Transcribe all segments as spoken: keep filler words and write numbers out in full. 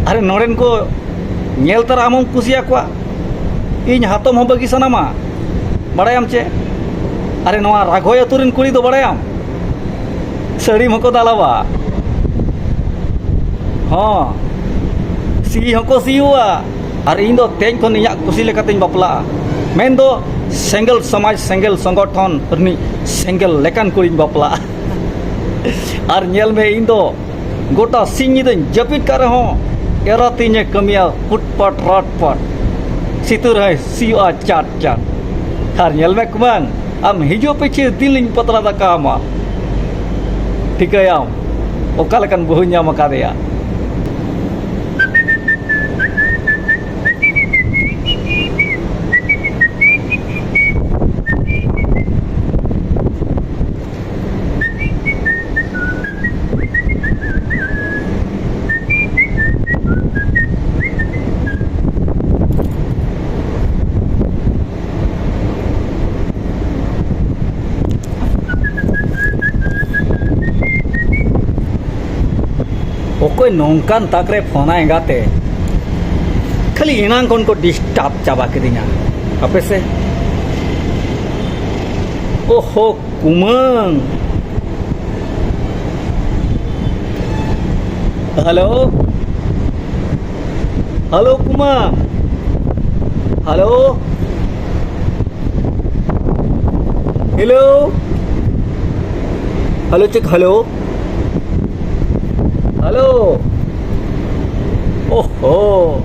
ᱟᱨᱮ, ᱱᱚᱰᱮᱱ ᱠᱚ ᱧᱮᱞ ᱛᱟᱨᱟ ᱟᱢ ᱦᱚᱸᱢ ᱠᱩᱥᱤᱭᱟᱠᱚᱣᱟ᱾ ᱤᱧ ᱦᱟᱛᱚᱢ ᱦᱚᱸ ᱵᱟᱹᱜᱤ ᱥᱟᱱᱟᱢᱟ᱾ ᱵᱟᱲᱟᱭᱟᱢ ᱪᱮ? ᱟᱨᱮ, ᱱᱚᱣᱟ ᱨᱟᱜᱷᱚᱭ ᱟᱹᱛᱩ ᱨᱮᱱ ᱠᱩᱲᱤ ᱫᱚ ᱵᱟᱲᱟᱭᱟᱢ? ᱥᱟᱹᱲᱤᱢ ᱦᱚᱸᱠᱚ ᱫᱟᱞᱟᱣᱟ᱾ ᱦᱚᱸ, ᱥᱤ ᱦᱚᱸᱠᱚ ᱥᱤᱭᱩᱣᱟ᱾ ᱟᱨ ᱤᱧ ᱫᱚ ᱛᱮᱧ ᱠᱷᱚᱱ ᱤᱧᱟᱹᱜ ᱠᱩᱥᱤ ᱞᱮᱠᱟᱛᱮᱧ ᱵᱟᱯᱞᱟᱜᱼᱟ᱾ ᱢᱮᱱᱫᱚ ᱥᱮᱸᱜᱮᱞ ᱥᱚᱢᱟᱡᱽ, ᱥᱮᱸᱜᱮᱞ ᱥᱚᱝᱜᱚᱴᱷᱚᱱ ᱨᱤᱱᱤᱡ ᱥᱮᱸᱜᱮᱞ ᱞᱮᱠᱟᱱ ᱠᱩᱲᱤᱧ ᱵᱟᱯᱞᱟᱜᱼᱟ᱾ ᱟᱨ ᱧᱮᱞ ᱢᱮ, ᱤᱧ ᱫᱚ ᱜᱚᱴᱟ ᱥᱤᱧ ᱧᱤᱫᱟᱹᱧ ᱡᱟᱹᱯᱤᱫ ᱠᱟᱜ ᱨᱮᱦᱚᱸ, ᱮᱨᱟ ᱛᱤᱧᱮ ᱠᱟᱹᱢᱤᱭᱟ ᱦᱩᱴᱯᱟᱴ ᱨᱟᱴᱯᱟᱴ᱾ ᱥᱤᱛᱩ ᱨᱮᱦᱚᱸᱭ ᱥᱤᱭᱳᱜᱼᱟ ᱪᱟᱴ ᱪᱟᱴ᱾ ᱟᱨ ᱧᱮᱞ ᱢᱮ ᱠᱩᱢᱟᱹᱝ, ᱟᱢ ᱦᱤᱡᱩᱜ ᱯᱤᱪᱷᱤ ᱫᱤᱱ ᱞᱤᱧ ᱯᱟᱛᱲᱟ ᱫᱟᱠᱟ ᱟᱢᱟ᱾ ᱴᱷᱤᱠᱟᱹᱭᱟᱢ, ᱚᱠᱟ ᱞᱮᱠᱟᱱ ᱵᱟᱹᱦᱩᱧ ᱧᱟᱢ ᱟᱠᱟᱫᱮᱭᱟ᱾ ᱚᱠᱚᱭ ᱱᱚᱝᱠᱟᱱ ᱛᱟᱠ ᱨᱮ ᱯᱷᱳᱱᱟ ᱮᱸᱜᱟᱛᱮ? ᱠᱷᱟᱹᱞᱤ ᱮᱱᱟᱝ ᱠᱷᱚᱱ ᱠᱚ ᱰᱤᱥᱴᱟᱵᱽ ᱪᱟᱵᱟ ᱠᱤᱫᱤᱧᱟ᱾ ᱦᱟᱯᱮ ᱥᱮ᱾ ᱳᱦᱳ, ᱠᱩᱢᱟᱹᱝ᱾ ᱦᱮᱞᱳ᱾ ᱦᱮᱞᱳ, ᱠᱩᱢᱟᱹᱝ᱾ Hello. Hello. Hello, check, hello. Hello. ᱳᱦᱳ᱾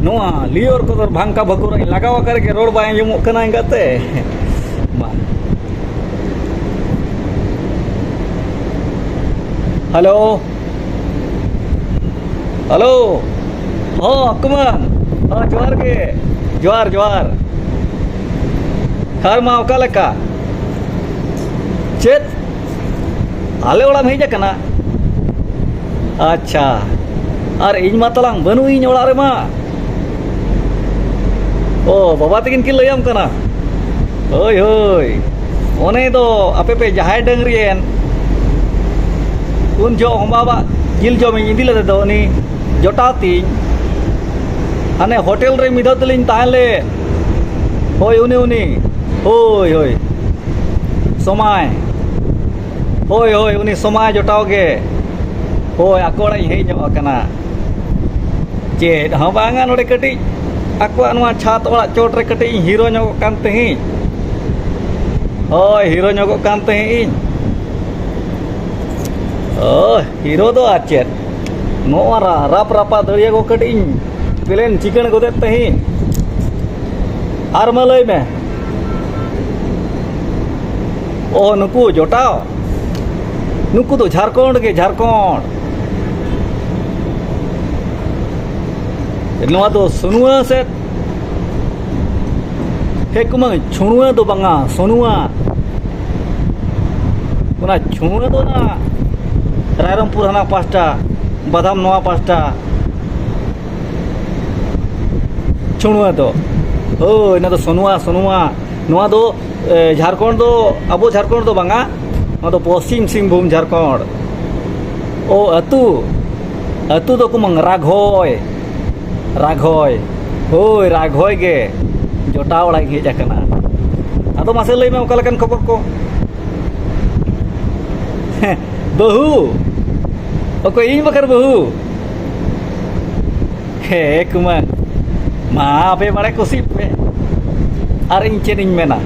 ᱱᱚᱣᱟ ᱞᱤᱭᱳᱨ ᱠᱚᱫᱚ ᱵᱷᱟᱝᱠᱟ ᱵᱷᱟᱠᱩᱨ ᱤᱧ ᱞᱟᱜᱟᱣ ᱟᱠᱟᱫ ᱨᱮᱜᱮ ᱨᱚᱲ ᱵᱟᱭ ᱟᱸᱡᱚᱢᱚᱜ ᱠᱟᱱᱟ ᱮᱸᱜᱟᱛᱮ᱾ ᱢᱟ᱾ ᱦᱮᱞᱳ᱾ ᱦᱮᱞᱳ᱾ ᱦᱚᱸ, ᱠᱩᱢᱟᱹᱝ᱾ ᱦᱚᱸ, ᱡᱚᱦᱟᱨ ᱜᱮ᱾ ᱡᱚᱦᱟᱨ, ᱡᱚᱦᱟᱨ᱾ ᱟᱨ ᱢᱟ, ᱚᱠᱟ ᱞᱮᱠᱟ? ᱪᱮᱫ? ᱟᱞᱮ ᱚᱲᱟᱜ ᱮᱢ ᱦᱮᱡ ᱟᱠᱟᱱᱟ? ᱟᱪᱪᱷᱟ᱾ ᱟᱨ ᱤᱧ ᱢᱟ ᱛᱟᱞᱟᱝ ᱵᱟᱹᱱᱩᱜ ᱤᱧ ᱚᱲᱟᱜ ᱨᱮᱢᱟ᱾ ᱚ, ᱵᱟᱵᱟ ᱛᱟᱹᱠᱤᱱ ᱠᱤᱱ ᱞᱟᱹᱭᱟᱢ ᱠᱟᱱᱟ? ᱦᱳᱭ, ᱦᱳᱭ᱾ ᱚᱱᱮ ᱫᱚ ᱟᱯᱮ ᱯᱮ ᱡᱟᱦᱟᱸᱭ ᱰᱟᱹᱝᱨᱤᱭᱮᱱ, ᱩᱱ ᱡᱚᱦᱚᱜ ᱦᱚᱸ ᱵᱟᱵᱟ ᱡᱤᱞ ᱡᱚᱢᱤᱧ ᱤᱫᱤ ᱞᱮᱫᱮ ᱫᱚ ᱩᱱᱤ᱾ ᱡᱚᱴᱟᱣ ᱛᱤᱧ, ᱦᱟᱱᱮ ᱦᱳᱴᱮᱞ ᱨᱮ ᱢᱤᱫ ᱫᱷᱟᱣ ᱛᱮᱞᱤᱧ ᱛᱟᱦᱮᱸ ᱞᱮᱱ᱾ ᱦᱳᱭ, ᱩᱱᱤ, ᱩᱱᱤ᱾ ᱦᱳᱭ, ᱦᱳᱭ᱾ ᱥᱚᱢᱟᱭ᱾ ᱦᱳᱭ, ᱦᱳᱭ, ᱩᱱᱤ ᱥᱚᱢᱟᱭ ᱡᱚᱴᱟᱣ ᱜᱮ᱾ ᱦᱳᱭ, ᱟᱠᱚ ᱚᱲᱟᱜ ᱤᱧ ᱦᱮᱡ ᱧᱚᱜ ᱟᱠᱟᱱᱟ᱾ ᱪᱮᱫ ᱦᱚᱸ ᱵᱟᱝᱟ, ᱱᱚᱰᱮ ᱠᱟᱹᱴᱤᱡ ᱟᱠᱚᱣᱟᱜ ᱱᱚᱣᱟ ᱪᱷᱟᱛ ᱚᱲᱟᱜ ᱪᱚᱴ ᱨᱮ ᱠᱟᱹᱴᱤᱡ ᱤᱧ ᱦᱤᱨᱳ ᱧᱚᱜᱚᱜ ᱠᱟᱱ ᱛᱟᱦᱮᱸᱫ᱾ ᱦᱳᱭ, ᱦᱤᱨᱳ ᱧᱚᱜᱚᱜ ᱠᱟᱱ ᱛᱟᱦᱮᱸᱫ ᱤᱧ᱾ ᱳ, ᱦᱤᱨᱳ ᱫᱚ ᱟᱨ ᱪᱮᱫ? ᱱᱚᱣᱟ ᱨᱟ-, ᱨᱟᱯ ᱨᱟᱯᱟ ᱫᱟᱹᱲᱤᱭᱟᱹ ᱠᱚ ᱠᱟᱹᱴᱤᱡ ᱤᱧ ᱯᱞᱮᱱ ᱪᱤᱠᱟᱹᱬ ᱜᱚᱫᱮᱫ ᱛᱟᱦᱮᱸᱫ᱾ ᱟᱨ ᱢᱟ ᱞᱟᱹᱭ ᱢᱮ᱾ ᱳ, ᱱᱩᱠᱩ ᱡᱚᱴᱟᱣ? ᱱᱩᱠᱩ ᱫᱚ ᱡᱷᱟᱲᱠᱷᱚᱸᱰ ᱜᱮ, ᱡᱷᱟᱲᱠᱷᱚᱸᱰ᱾ ᱱᱚᱣᱟ ᱫᱚ ᱥᱚᱱᱩᱣᱟ ᱥᱮᱫ᱾ ᱦᱮ ᱠᱩᱢᱟᱹᱝ, ᱪᱷᱩᱲᱩᱣᱟᱹ ᱫᱚ ᱵᱟᱝᱟ, ᱥᱚᱱᱩᱣᱟ᱾ ᱚᱱᱟ ᱪᱷᱩᱲᱩᱣᱟᱹ ᱫᱚ ᱚᱱᱟ ᱨᱟᱭᱨᱚᱝᱯᱩᱨ ᱦᱟᱱᱟ ᱯᱟᱥᱴᱟ, ᱵᱟᱫᱟᱢ ᱱᱚᱣᱟ ᱯᱟᱥᱴᱟ᱾ ᱪᱷᱩᱲᱩᱣᱟᱹ ᱫᱚ᱾ ᱦᱳᱭ, ᱚᱱᱟ ᱫᱚ ᱥᱚᱱᱩᱣᱟ, ᱥᱚᱱᱩᱣᱟ᱾ ᱱᱚᱣᱟ ᱫᱚ, ᱮ, ᱡᱷᱟᱲᱠᱷᱚᱸᱰ ᱫᱚ, ᱟᱵᱚ ᱡᱷᱟᱲᱠᱷᱚᱸᱰ ᱫᱚ ᱵᱟᱝᱟ, ᱱᱚᱣᱟ ᱫᱚ ᱯᱚᱥᱪᱤᱢ ᱥᱤᱝᱵᱷᱩᱢ, ᱡᱷᱟᱲᱠᱷᱚᱸᱰ᱾ ᱳ, ᱟᱹᱛᱩ, ᱟᱹᱛᱩ ᱫᱚ ᱠᱩᱢᱟᱹᱝ ᱨᱟᱜᱷᱚᱭ, ᱨᱟᱜᱷᱚᱭ᱾ ᱦᱳᱭ, ᱨᱟᱜᱷᱚᱭ ᱜᱮ ᱡᱚᱴᱟᱣ ᱚᱲᱟᱜ ᱤᱧ ᱦᱮᱡ ᱟᱠᱟᱱᱟ᱾ ᱟᱫᱚ ᱢᱟᱥᱮ ᱞᱟᱹᱭ ᱢᱮ, ᱚᱠᱟ ᱞᱮᱠᱟᱱ ᱠᱷᱚᱵᱚᱨ ᱠᱚ? ᱵᱟᱹᱦᱩ? ᱚᱠᱚᱭ, ᱤᱧ ᱵᱟᱠᱷᱟᱨ ᱵᱟᱹᱦᱩ? ᱦᱮᱸ ᱠᱩᱢᱟᱹᱝ, ᱢᱟ ᱟᱯᱮ ᱵᱟᱲᱮ ᱠᱩᱥᱤᱜ ᱯᱮ᱾ ᱟᱨ ᱤᱧ ᱪᱮᱫ ᱤᱧ ᱢᱮᱱᱟ?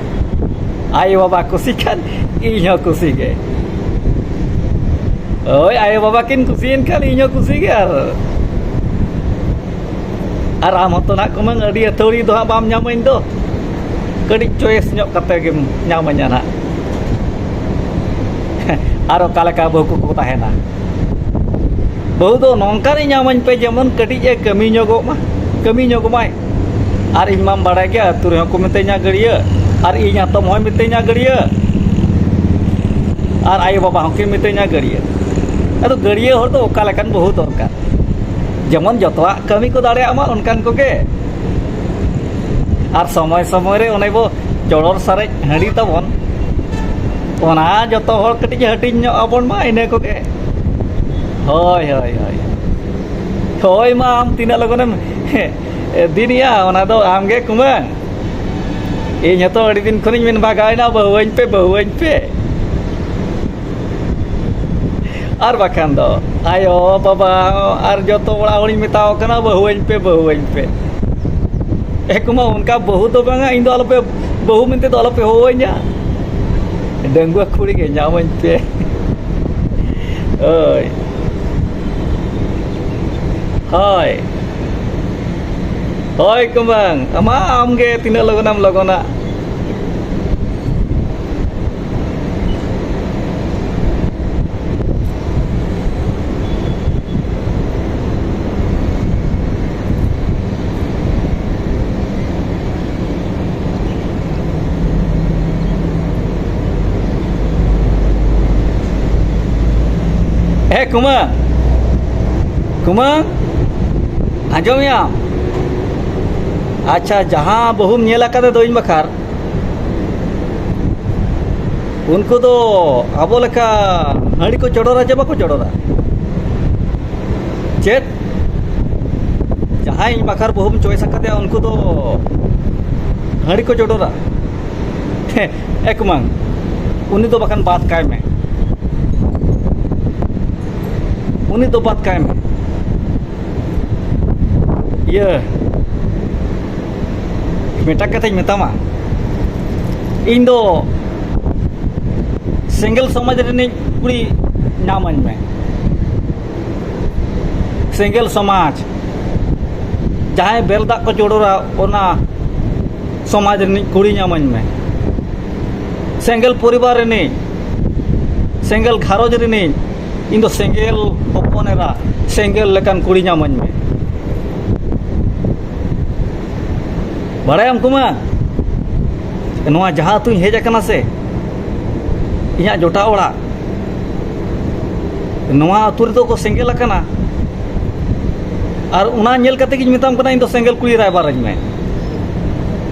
ᱟᱭᱳ ᱵᱟᱵᱟ ᱠᱩᱥᱤ ᱠᱷᱟᱱ ᱤᱧ ᱦᱚᱸ ᱠᱩᱥᱤ ᱜᱮ᱾ ᱦᱳᱭ, ᱟᱭᱳ ᱵᱟᱵᱟ ᱠᱤᱱ ᱠᱩᱥᱤᱭᱮᱱ ᱠᱷᱟᱱ ᱤᱧ ᱦᱚᱸ ᱠᱩᱥᱤ ᱜᱮ᱾ ᱟᱨ, ᱟᱨ ᱟᱢ ᱦᱚᱸᱛᱚ ᱱᱟᱜ ᱠᱩᱢᱟᱹᱝ ᱟᱹᱰᱤ ᱟᱹᱛᱷᱟᱹᱣᱲᱤ ᱫᱚ ᱦᱟᱸᱜ ᱵᱟᱢ ᱧᱟᱢᱟᱹᱧ ᱫᱚ᱾ ᱠᱟᱹᱴᱤᱡ ᱪᱚᱭᱮᱥ ᱧᱚᱜ ᱠᱟᱛᱮ ᱜᱮᱢ ᱧᱟᱢᱟᱹᱧᱟ ᱱᱟᱜ᱾ ᱟᱨ ᱚᱠᱟ ᱞᱮᱠᱟ ᱵᱟᱹᱦᱩ ᱠᱚᱠᱚ ᱛᱟᱦᱮᱱᱟ? ᱵᱟᱹᱦᱩ ᱫᱚ ᱱᱚᱝᱠᱟᱱᱤᱡ ᱧᱟᱢᱟᱹᱧ ᱯᱮ, ᱡᱮᱢᱚᱱ ᱠᱟᱹᱴᱤᱡ ᱮ ᱠᱟᱹᱢᱤ ᱧᱚᱜᱚᱜ ᱢᱟ, ᱠᱟᱹᱢᱤ ᱧᱚᱜᱚᱜ ᱢᱟᱭ᱾ ᱟᱨ ᱤᱧ ᱢᱟᱢ ᱵᱟᱲᱟᱭ ᱜᱮᱭᱟ, ᱟᱹᱛᱩ ᱨᱮᱦᱚᱸ ᱠᱚ ᱢᱤᱛᱟᱹᱧᱟ ᱜᱟᱹᱲᱭᱟᱹ, ᱟᱨ ᱤᱧ ᱦᱟᱛᱚᱢ ᱦᱚᱸᱭ ᱢᱤᱛᱟᱹᱧᱟ ᱜᱟᱹᱲᱭᱟᱹ, ᱟᱨ ᱟᱭᱳ ᱵᱟᱵᱟ ᱦᱚᱸᱠᱤᱱ ᱢᱤᱛᱟᱹᱧᱟ ᱜᱟᱹᱲᱭᱟᱹ᱾ ᱟᱫᱚ ᱜᱟᱹᱲᱭᱟᱹ ᱦᱚᱲ ᱫᱚ ᱚᱠᱟ ᱞᱮᱠᱟᱱ ᱵᱟᱹᱦᱩ ᱫᱚᱨᱠᱟᱨ? ᱡᱮᱢᱚᱱ ᱡᱚᱛᱚᱣᱟᱜ ᱠᱟᱹᱢᱤ ᱠᱚ ᱫᱟᱲᱮᱭᱟᱜ ᱢᱟ, ᱚᱱᱠᱟᱱ ᱠᱚᱜᱮ᱾ ᱟᱨ ᱥᱚᱢᱚᱭ ᱥᱚᱢᱚᱭ ᱨᱮ ᱚᱱᱮ ᱵᱚ ᱪᱚᱰᱚᱨ ᱥᱟᱨᱮᱡ ᱦᱟᱺᱰᱤ ᱛᱟᱵᱚᱱ, ᱚᱱᱟ ᱡᱚᱛᱚ ᱦᱚᱲ ᱠᱟᱹᱴᱤᱡ ᱦᱟᱹᱴᱤᱧ ᱧᱚᱜ ᱟᱵᱚᱱ ᱢᱟ, ᱤᱱᱟᱹ ᱠᱚᱜᱮ᱾ ᱦᱳᱭ, ᱦᱳᱭ, ᱦᱳᱭ᱾ ᱦᱳᱭ ᱢᱟ, ᱟᱢ ᱛᱤᱱᱟᱹᱜ ᱞᱚᱜᱚᱱᱮᱢ ᱫᱤᱱᱤᱭᱟ, ᱚᱱᱟ ᱫᱚ ᱟᱢ ᱜᱮ ᱠᱩᱢᱟᱹᱝ᱾ ᱤᱧ ᱦᱚᱸᱛᱚ ᱟᱹᱰᱤ ᱫᱤᱱ ᱠᱷᱚᱱᱤᱧ ᱢᱮᱱ ᱵᱷᱟᱜᱟᱣᱮᱱᱟ, "ᱵᱟᱹᱦᱩᱣᱟᱹᱧ ᱯᱮ, ᱵᱟᱹᱦᱩᱣᱟᱹᱧ ᱯᱮ᱾" ᱟᱨ ᱵᱟᱠᱷᱟᱱ ᱫᱚ ᱟᱭᱳ, ᱵᱟᱵᱟ ᱟᱨ ᱡᱚᱛᱚ ᱚᱲᱟᱜ ᱦᱚᱲᱤᱧ ᱢᱮᱛᱟᱣ ᱠᱟᱱᱟ, "ᱵᱟᱹᱦᱩᱣᱟᱹᱧ ᱯᱮ, ᱵᱟᱹᱦᱩᱣᱟᱹᱧ ᱯᱮ᱾" ᱮ ᱠᱩᱢᱟ, ᱚᱱᱠᱟ ᱵᱟᱹᱦᱩ ᱫᱚ ᱵᱟᱝᱟ, ᱤᱧ ᱫᱚ ᱟᱞᱚᱯᱮ, ᱵᱟᱹᱦᱩ ᱢᱮᱱᱛᱮ ᱫᱚ ᱟᱞᱚᱯᱮ ᱦᱚᱦᱚᱣᱟᱹᱧᱟ, ᱰᱟᱺᱜᱩᱣᱟᱹ ᱠᱩᱲᱤ ᱜᱮ ᱧᱟᱢᱟᱹᱧ ᱯᱮ᱾ ᱦᱳᱭ᱾ ᱦᱳᱭ᱾ ᱦᱳᱭ ᱠᱩᱢᱟᱹᱝ, ᱟᱢᱟ ᱟᱢᱜᱮ ᱛᱤᱱᱟᱹᱜ ᱞᱚᱜᱚᱱᱮᱢ ᱞᱚᱜᱚᱱᱟ᱾ ᱮ ᱠᱩᱢᱟᱹᱝ, ᱠᱩᱢᱟᱹᱝ, ᱟᱸᱡᱚᱢᱮᱭᱟᱢ? ᱟᱪᱪᱷᱟ, ᱡᱟᱦᱟᱸ ᱵᱟᱹᱦᱩᱢ ᱧᱮᱞ ᱟᱠᱟᱫᱮ ᱫᱚ ᱤᱧ ᱵᱟᱠᱷᱟᱨ, ᱩᱱᱠᱩ ᱫᱚ ᱟᱵᱚ ᱞᱮᱠᱟ ᱦᱟᱺᱰᱤ ᱠᱚ ᱪᱚᱰᱚᱨᱟ ᱪᱮ ᱵᱟᱠᱚ ᱪᱚᱰᱚᱨᱟ? ᱪᱮᱫ? ᱡᱟᱦᱟᱸᱭ ᱤᱧ ᱵᱟᱠᱷᱟᱨ ᱵᱟᱹᱦᱩᱢ choice ᱟᱠᱟᱫᱮᱭᱟ, ᱩᱱᱠᱩ ᱫᱚ ᱦᱟᱺᱰᱤ ᱠᱚ ᱪᱚᱰᱚᱨᱟ? ᱮ ᱠᱩᱢᱟᱝ, ᱩᱱᱤ ᱫᱚ ᱵᱟᱠᱷᱟᱱ ᱵᱟᱫ ᱠᱟᱭ ᱢᱮ, ᱩᱱᱤ ᱫᱚ ᱵᱟᱫ ᱠᱟᱭ ᱢᱮ᱾ ᱤᱭᱟᱹ, ᱢᱤᱫᱴᱟᱝ ᱠᱟᱛᱷᱟᱧ ᱢᱮᱛᱟᱢᱟ, ᱤᱧ ᱫᱚ ᱥᱮᱸᱜᱮᱞ ᱥᱚᱢᱟᱡᱽ ᱨᱤᱱᱤᱡ ᱠᱩᱲᱤ ᱧᱟᱢᱟᱹᱧ ᱢᱮ᱾ ᱥᱮᱸᱜᱮᱞ ᱥᱚᱢᱟᱡᱽ, ᱡᱟᱦᱟᱸᱭ ᱵᱮᱨᱮᱞ ᱫᱟᱜ ᱠᱚ ᱪᱚᱰᱚᱨᱟ, ᱚᱱᱟ ᱥᱚᱢᱟᱡᱽ ᱨᱤᱱᱤᱡ ᱠᱩᱲᱤ ᱧᱟᱢᱟᱹᱧ ᱢᱮ᱾ ᱥᱮᱸᱜᱮᱞ ᱯᱚᱨᱤᱵᱟᱨ ᱨᱤᱱᱤᱡ, ᱥᱮᱸᱜᱮᱞ ᱜᱷᱟᱨᱚᱸᱡᱽ ᱨᱤᱱᱤᱡ, ᱤᱧ ᱫᱚ ᱥᱮᱸᱜᱮᱞ ᱦᱚᱯᱚᱱ ᱮᱨᱟ, ᱥᱮᱸᱜᱮᱞ ᱞᱮᱠᱟᱱ ᱠᱩᱲᱤ ᱧᱟᱢᱟᱹᱧ ᱢᱮ᱾ ᱵᱟᱲᱟᱭᱟᱢ ᱠᱩᱢᱟ, ᱱᱚᱣᱟ ᱡᱟᱦᱟᱸ ᱟᱹᱛᱩᱧ ᱦᱮᱡ ᱟᱠᱟᱱᱟ ᱥᱮ, ᱤᱧᱟᱹᱜ ᱡᱚᱴᱟᱣ ᱚᱲᱟᱜ, ᱱᱚᱣᱟ ᱟᱹᱛᱩ ᱨᱮᱫᱚ ᱠᱚ ᱥᱮᱸᱜᱮᱞ ᱟᱠᱟᱱᱟ᱾ ᱟᱨ ᱚᱱᱟ ᱧᱮᱞ ᱠᱟᱛᱮ ᱜᱤᱧ ᱢᱮᱛᱟᱢ ᱠᱟᱱᱟ, ᱤᱧ ᱫᱚ ᱥᱮᱸᱜᱮᱞ ᱠᱩᱲᱤ ᱨᱟᱭᱵᱟᱨᱟᱹᱧ ᱢᱮ᱾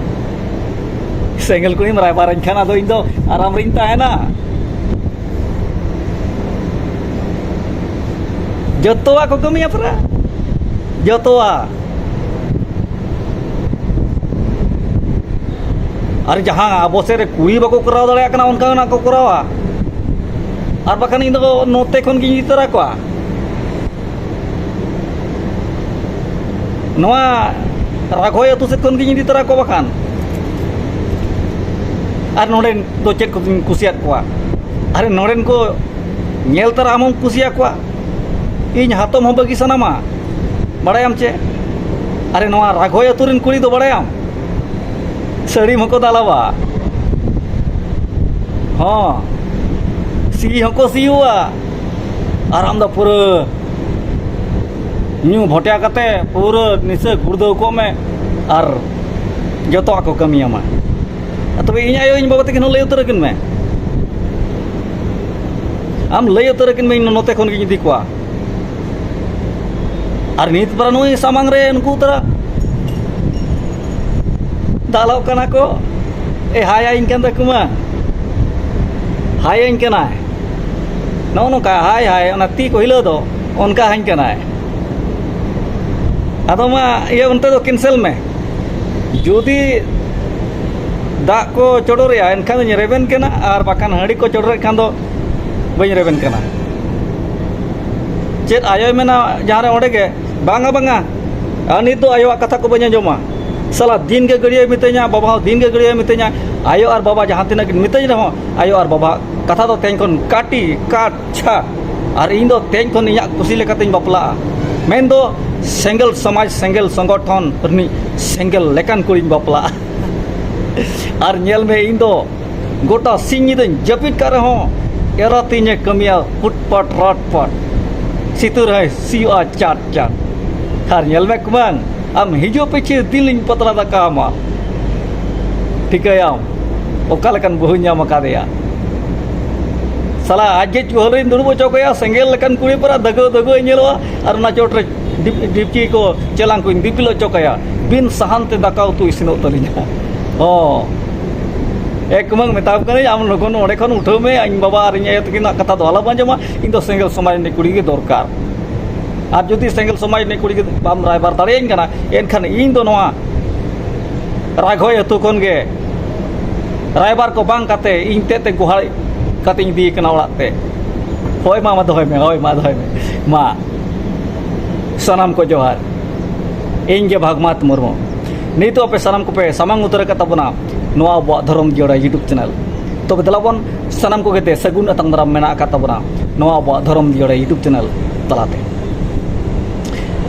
ᱥᱮᱸᱜᱮᱞ ᱠᱩᱲᱤᱢ ᱨᱟᱭᱵᱟᱨᱟᱹᱧ ᱠᱷᱟᱱ, ᱟᱫᱚ ᱤᱧ ᱫᱚ ᱟᱨᱟᱢ ᱨᱤᱧ ᱛᱟᱦᱮᱱᱟ᱾ ᱡᱚᱛᱚᱣᱟᱜ ᱠᱚ ᱠᱟᱹᱢᱤᱭᱟ ᱯᱩᱨᱟᱹ᱾ ᱡᱚᱛᱚᱣᱟᱜ᱾ ᱟᱨ ᱡᱟᱦᱟᱸ ᱟᱵᱚ ᱥᱮᱫ ᱨᱮ ᱠᱩᱲᱤ ᱵᱟᱠᱚ ᱠᱚᱨᱟᱣ ᱫᱟᱲᱮᱭᱟᱜ ᱠᱟᱱᱟ, ᱚᱱᱠᱟᱱᱟᱜ ᱠᱚ ᱠᱚᱨᱟᱣᱟ᱾ ᱟᱨ ᱵᱟᱠᱷᱟᱱ ᱤᱧ ᱫᱚ ᱱᱚᱛᱮ ᱠᱷᱚᱱ ᱜᱤᱧ ᱤᱫᱤ ᱛᱚᱨᱟ ᱠᱚᱣᱟ᱾ ᱱᱚᱣᱟ ᱨᱟᱜᱷᱚᱭ ᱟᱹᱛᱩ ᱥᱮᱫ ᱠᱷᱚᱱ ᱜᱤᱧ ᱤᱫᱤ ᱛᱚᱨᱟ ᱠᱚᱣᱟ ᱵᱟᱠᱷᱟᱱ᱾ ᱟᱨ ᱱᱚᱰᱮᱱ ᱫᱚ ᱪᱮᱫ ᱠᱚᱧ ᱠᱩᱥᱤᱭᱟᱫ ᱠᱚᱣᱟ? ᱟᱨ ᱱᱚᱰᱮᱱ ᱠᱚ ᱧᱮᱞ ᱛᱚᱨᱟ ᱟᱢ ᱦᱚᱸᱢ ᱠᱩᱥᱤᱭᱟᱠᱚᱣᱟ᱾ ᱤᱧ ᱦᱟᱛᱚᱢ ᱦᱚᱸ ᱵᱟᱹᱜᱤ ᱥᱟᱱᱟᱢᱟ, ᱵᱟᱲᱟᱭᱟᱢ ᱪᱮ? ᱟᱨᱮ, ᱱᱚᱣᱟ ᱨᱟᱜᱷᱚᱭ ᱟᱹᱛᱩ ᱨᱮᱱ ᱠᱩᱲᱤ ᱫᱚ ᱵᱟᱲᱟᱭᱟᱢ, ᱥᱟᱹᱲᱤᱢ ᱦᱚᱸᱠᱚ ᱫᱟᱞᱟᱵᱟ, ᱦᱚᱸ, ᱥᱤ ᱦᱚᱸᱠᱚ ᱥᱤᱭᱳᱜᱼᱟ᱾ ᱟᱨ ᱟᱢ ᱫᱚ ᱯᱩᱨᱟᱹ ᱧᱩ ᱵᱷᱚᱴᱭᱟ ᱠᱟᱛᱮ ᱯᱩᱨᱟᱹ ᱱᱤᱥᱟᱹ ᱜᱩᱲᱫᱟᱹᱣ ᱠᱚᱜ ᱢᱮ ᱟᱨ ᱡᱚᱛᱚᱣᱟᱜ ᱠᱚ ᱠᱟᱹᱢᱤᱭᱟᱢᱟ᱾ ᱛᱚᱵᱮ ᱤᱧ ᱟᱭᱳ, ᱤᱧ ᱵᱟᱵᱟ ᱛᱟᱹᱠᱤᱱ ᱦᱚᱸ ᱞᱟᱹᱭ ᱩᱛᱟᱹᱨ ᱟᱹᱠᱤᱱ ᱢᱮ᱾ ᱟᱢ ᱞᱟᱹᱭ ᱩᱛᱟᱹᱨ ᱟᱹᱠᱤᱱ ᱢᱮ, ᱤᱧ ᱱᱚᱛᱮ ᱠᱷᱚᱱ ᱜᱤᱧ ᱤᱫᱤ ᱠᱚᱣᱟ᱾ ᱟᱨ ᱱᱤᱛ ᱯᱟᱨᱟ ᱱᱩᱭ ᱥᱟᱢᱟᱝ ᱨᱮ ᱱᱩᱠᱩ ᱩᱛᱟᱹᱨᱟ ᱫᱟᱞᱚᱜ ᱠᱟᱱᱟ ᱠᱚ᱾ ᱮ, ᱦᱟᱭ ᱟᱹᱧ ᱠᱟᱱ ᱛᱟᱠᱚ ᱢᱟ, ᱦᱟᱭ ᱟᱹᱧ ᱠᱟᱱᱟᱭ᱾ ᱱᱚᱜᱼᱚ ᱱᱚᱝᱠᱟ ᱦᱟᱭ ᱦᱟᱭ, ᱚᱱᱟ ᱛᱤ ᱠᱚ ᱦᱤᱞᱟᱹᱣ ᱫᱚ, ᱚᱱᱠᱟ ᱟᱹᱧ ᱠᱟᱱᱟᱭ᱾ ᱟᱫᱚ ᱢᱟ ᱤᱭᱟᱹ, ᱚᱱᱛᱮ ᱫᱚ ᱠᱮᱱᱥᱮᱞ ᱢᱮ᱾ ᱡᱩᱫᱤ ᱫᱟᱜ ᱠᱚ ᱪᱚᱰᱚᱨᱮᱜᱼᱟ, ᱮᱱᱠᱷᱟᱱ ᱫᱚᱧ ᱨᱮᱵᱮᱱ ᱠᱟᱱᱟ, ᱟᱨ ᱵᱟᱠᱷᱟᱱ ᱦᱟᱺᱰᱤ ᱠᱚ ᱪᱚᱰᱚᱨᱮᱫ ᱠᱷᱟᱱ ᱫᱚ ᱵᱟᱹᱧ ᱨᱮᱵᱮᱱ ᱠᱟᱱᱟ᱾ ᱪᱮᱫ ᱟᱭᱳᱭ ᱢᱮᱱᱟ ᱡᱟᱦᱟᱸ ᱨᱮ, ᱚᱸᱰᱮ ᱜᱮ, "ᱵᱟᱝᱟ, ᱵᱟᱝᱟ, ᱟᱨ ᱱᱤᱛ ᱫᱚ ᱟᱭᱳᱣᱟᱜ ᱠᱟᱛᱷᱟ ᱠᱚ ᱵᱟᱹᱧ ᱟᱸᱡᱚᱢᱟ᱾ ᱥᱟᱞᱟ ᱫᱤᱱ ᱜᱮ ᱜᱟᱹᱲᱭᱟᱹᱭ ᱢᱤᱛᱟᱹᱧᱟ, ᱵᱟᱵᱟ ᱦᱚᱸ ᱫᱤᱱ ᱜᱮ ᱜᱟᱹᱲᱭᱟᱹᱭ ᱢᱤᱛᱟᱹᱧᱟ, ᱟᱭᱳ ᱟᱨ ᱵᱟᱵᱟ ᱡᱟᱦᱟᱸ ᱛᱤᱱᱟᱹᱜ ᱠᱤᱱ ᱢᱤᱛᱟᱹᱧ ᱨᱮᱦᱚᱸ, ᱟᱭᱳ ᱟᱨ ᱵᱟᱵᱟ ᱠᱟᱛᱷᱟ ᱫᱚ ᱛᱮᱦᱮᱧ ᱠᱷᱚᱱ ᱠᱟᱹᱴᱤ ᱠᱟᱴ ᱪᱷᱟ, ᱟᱨ ᱤᱧ ᱫᱚ ᱛᱮᱦᱮᱧ ᱠᱷᱚᱱ ᱤᱧᱟᱹᱜ ᱠᱩᱥᱤ ᱞᱮᱠᱟᱛᱤᱧ ᱵᱟᱯᱞᱟᱜᱼᱟ, ᱢᱮᱱᱫᱚ ᱥᱮᱸᱜᱮᱞ ᱥᱚᱢᱟᱡᱽ, ᱥᱮᱸᱜᱮᱞ ᱥᱚᱝᱜᱚᱴᱷᱚᱱ ᱨᱤᱱᱤᱡ ᱥᱮᱸᱜᱮᱞ ᱞᱮᱠᱟᱱ ᱠᱩᱲᱤᱧ ᱵᱟᱯᱞᱟᱜᱼᱟ᱾ ᱟᱨ ᱧᱮᱞ ᱢᱮ, ᱤᱧ ᱫᱚ ᱜᱚᱴᱟ ᱥᱤᱧ ᱧᱤᱫᱟᱹᱧ ᱡᱟᱹᱯᱤᱫ ᱠᱟᱜ ᱨᱮᱦᱚᱸ, ᱮᱨᱟ ᱛᱤᱧᱮ ᱠᱟᱹᱢᱤᱭᱟ ᱯᱩᱴ ᱯᱟᱴ ᱨᱟᱴ ᱯᱟᱴ, ᱥᱤᱛᱩ ᱨᱮᱦᱚᱸᱭ ᱥᱤᱭᱳᱜᱼᱟ ᱪᱟᱴ ᱪᱟᱴ᱾ ᱟᱨ ᱧᱮᱞ ᱢᱮ ᱠᱩᱢᱟᱹᱝ, ᱟᱢ ᱦᱤᱡᱩᱜ ᱯᱤᱪᱷᱤ ᱫᱤᱱ ᱞᱤᱧ ᱯᱟᱛᱲᱟ ᱫᱟᱠᱟ ᱟᱢᱟ᱾ ᱴᱷᱤᱠᱟᱹᱭᱟᱢ ᱚᱠᱟ ᱞᱮᱠᱟᱱ ᱵᱟᱹᱦᱩᱧ ᱧᱟᱢ ᱟᱠᱟᱫᱮᱭᱟ᱾ ᱥᱟᱞᱟ ᱟᱡ ᱜᱮ ᱪᱩᱦᱟᱹ ᱨᱮᱧ ᱫᱩᱲᱩᱵ ᱦᱚᱪᱚ ᱠᱟᱭᱟ, ᱥᱮᱸᱜᱮᱞ ᱞᱮᱠᱟᱱ ᱠᱩᱲᱤ ᱯᱟᱨᱟ ᱫᱟᱹᱜᱟᱹᱣ ᱫᱟᱹᱜᱟᱹᱣ ᱧᱮᱞᱚᱜᱼᱟ, ᱟᱨ ᱚᱱᱟ ᱪᱚᱴ ᱨᱮ ᱰᱤᱯ-, ᱰᱤᱯᱪᱤ ᱠᱚ ᱪᱮᱞᱟᱝ ᱠᱚᱧ ᱫᱤᱯᱤᱞ ᱦᱚᱪᱚ ᱠᱟᱭᱟ, ᱵᱤᱱ ᱥᱟᱦᱟᱱ ᱛᱮ ᱫᱟᱠᱟ ᱩᱛᱩ ᱤᱥᱤᱱᱚᱜ ᱛᱟᱹᱞᱤᱧᱟ᱾ ᱦᱚᱸ᱾ ᱮ ᱠᱩᱢᱟᱹᱝ, ᱢᱮᱛᱟᱢ ᱠᱟᱹᱱᱟᱹᱧ, ᱟᱢ ᱞᱚᱜᱚᱱ ᱚᱸᱰᱮ ᱠᱷᱚᱱ ᱩᱴᱷᱟᱹᱣ ᱢᱮ, ᱤᱧ ᱵᱟᱵᱟ ᱟᱨ ᱤᱧ ᱟᱭᱳ ᱛᱟᱹᱠᱤᱱᱟᱜ ᱠᱟᱛᱷᱟ ᱫᱚ ᱟᱞᱚᱢ ᱟᱸᱡᱚᱢᱟ, ᱤᱧ ᱫᱚ ᱥᱮᱸᱜᱮᱞ ᱥᱚᱢᱟᱡᱽ ᱨᱤᱱᱤᱡ ᱠᱩᱲᱤ ᱜᱮ ᱫᱚᱨᱠᱟᱨ᱾ ᱟᱨ ᱡᱩᱫᱤ ᱥᱮᱸᱜᱮᱞ ᱥᱚᱢᱟᱡᱽ ᱨᱤᱱᱤᱡ ᱠᱩᱲᱤ ᱜᱤᱫᱽᱨᱟᱹ ᱵᱟᱢ ᱨᱟᱭᱵᱟᱨ ᱫᱟᱲᱮᱭᱟᱹᱧ ᱠᱟᱱᱟ, ᱮᱱᱠᱷᱟᱱ ᱤᱧ ᱫᱚ ᱱᱚᱣᱟ ᱨᱟᱜᱷᱚᱭ ᱟᱹᱛᱩ ᱠᱷᱚᱱ ᱜᱮ ᱨᱟᱭᱵᱟᱨ ᱠᱚ ᱵᱟᱝ ᱠᱟᱛᱮ ᱤᱧ ᱛᱮᱫ ᱛᱮ ᱜᱚᱦᱟᱲ ᱠᱟᱛᱮᱧ ᱤᱫᱤᱭᱮ ᱠᱟᱱᱟ ᱚᱲᱟᱜ ᱛᱮ᱾ ᱦᱳᱭ ᱢᱟ, ᱢᱟ ᱫᱚᱦᱚᱭ ᱢᱮ, ᱦᱳᱭ ᱢᱟ ᱫᱚᱦᱚᱭ ᱢᱮ᱾ ᱢᱟ ᱥᱟᱱᱟᱢ ᱠᱚ ᱡᱚᱦᱟᱨ᱾ ᱤᱧ ᱜᱮ ᱵᱷᱟᱜᱽᱢᱟᱛ ᱢᱩᱨᱢᱩ᱾ ᱱᱤᱛᱚᱜ ᱟᱯᱮ ᱥᱟᱱᱟᱢ ᱠᱚᱯᱮ ᱥᱟᱢᱟᱝ ᱩᱛᱟᱹᱨ ᱟᱠᱟᱫ ᱛᱟᱵᱚᱱᱟ ᱱᱚᱣᱟ ᱟᱵᱚᱣᱟᱜ ᱫᱷᱚᱨᱚᱢ ᱡᱤᱭᱟᱹᱲᱟ YouTube channel᱾ ᱛᱚᱵᱮ ᱫᱮᱞᱟ ᱵᱚᱱ ᱥᱟᱱᱟᱢ ᱠᱚᱜᱮ ᱛᱮ ᱥᱟᱹᱜᱩᱱ ᱟᱛᱟᱝ ᱫᱟᱨᱟᱢ ᱢᱮᱱᱟᱜ ᱟᱠᱟᱫ ᱛᱟᱵᱚᱱᱟ ᱱᱚᱣᱟ ᱟᱵᱚᱣᱟᱜ ᱫᱷᱚᱨᱚᱢ ᱡᱤᱭᱟᱹᱲᱟ YouTube channel ᱛᱟᱞᱟᱛᱮ᱾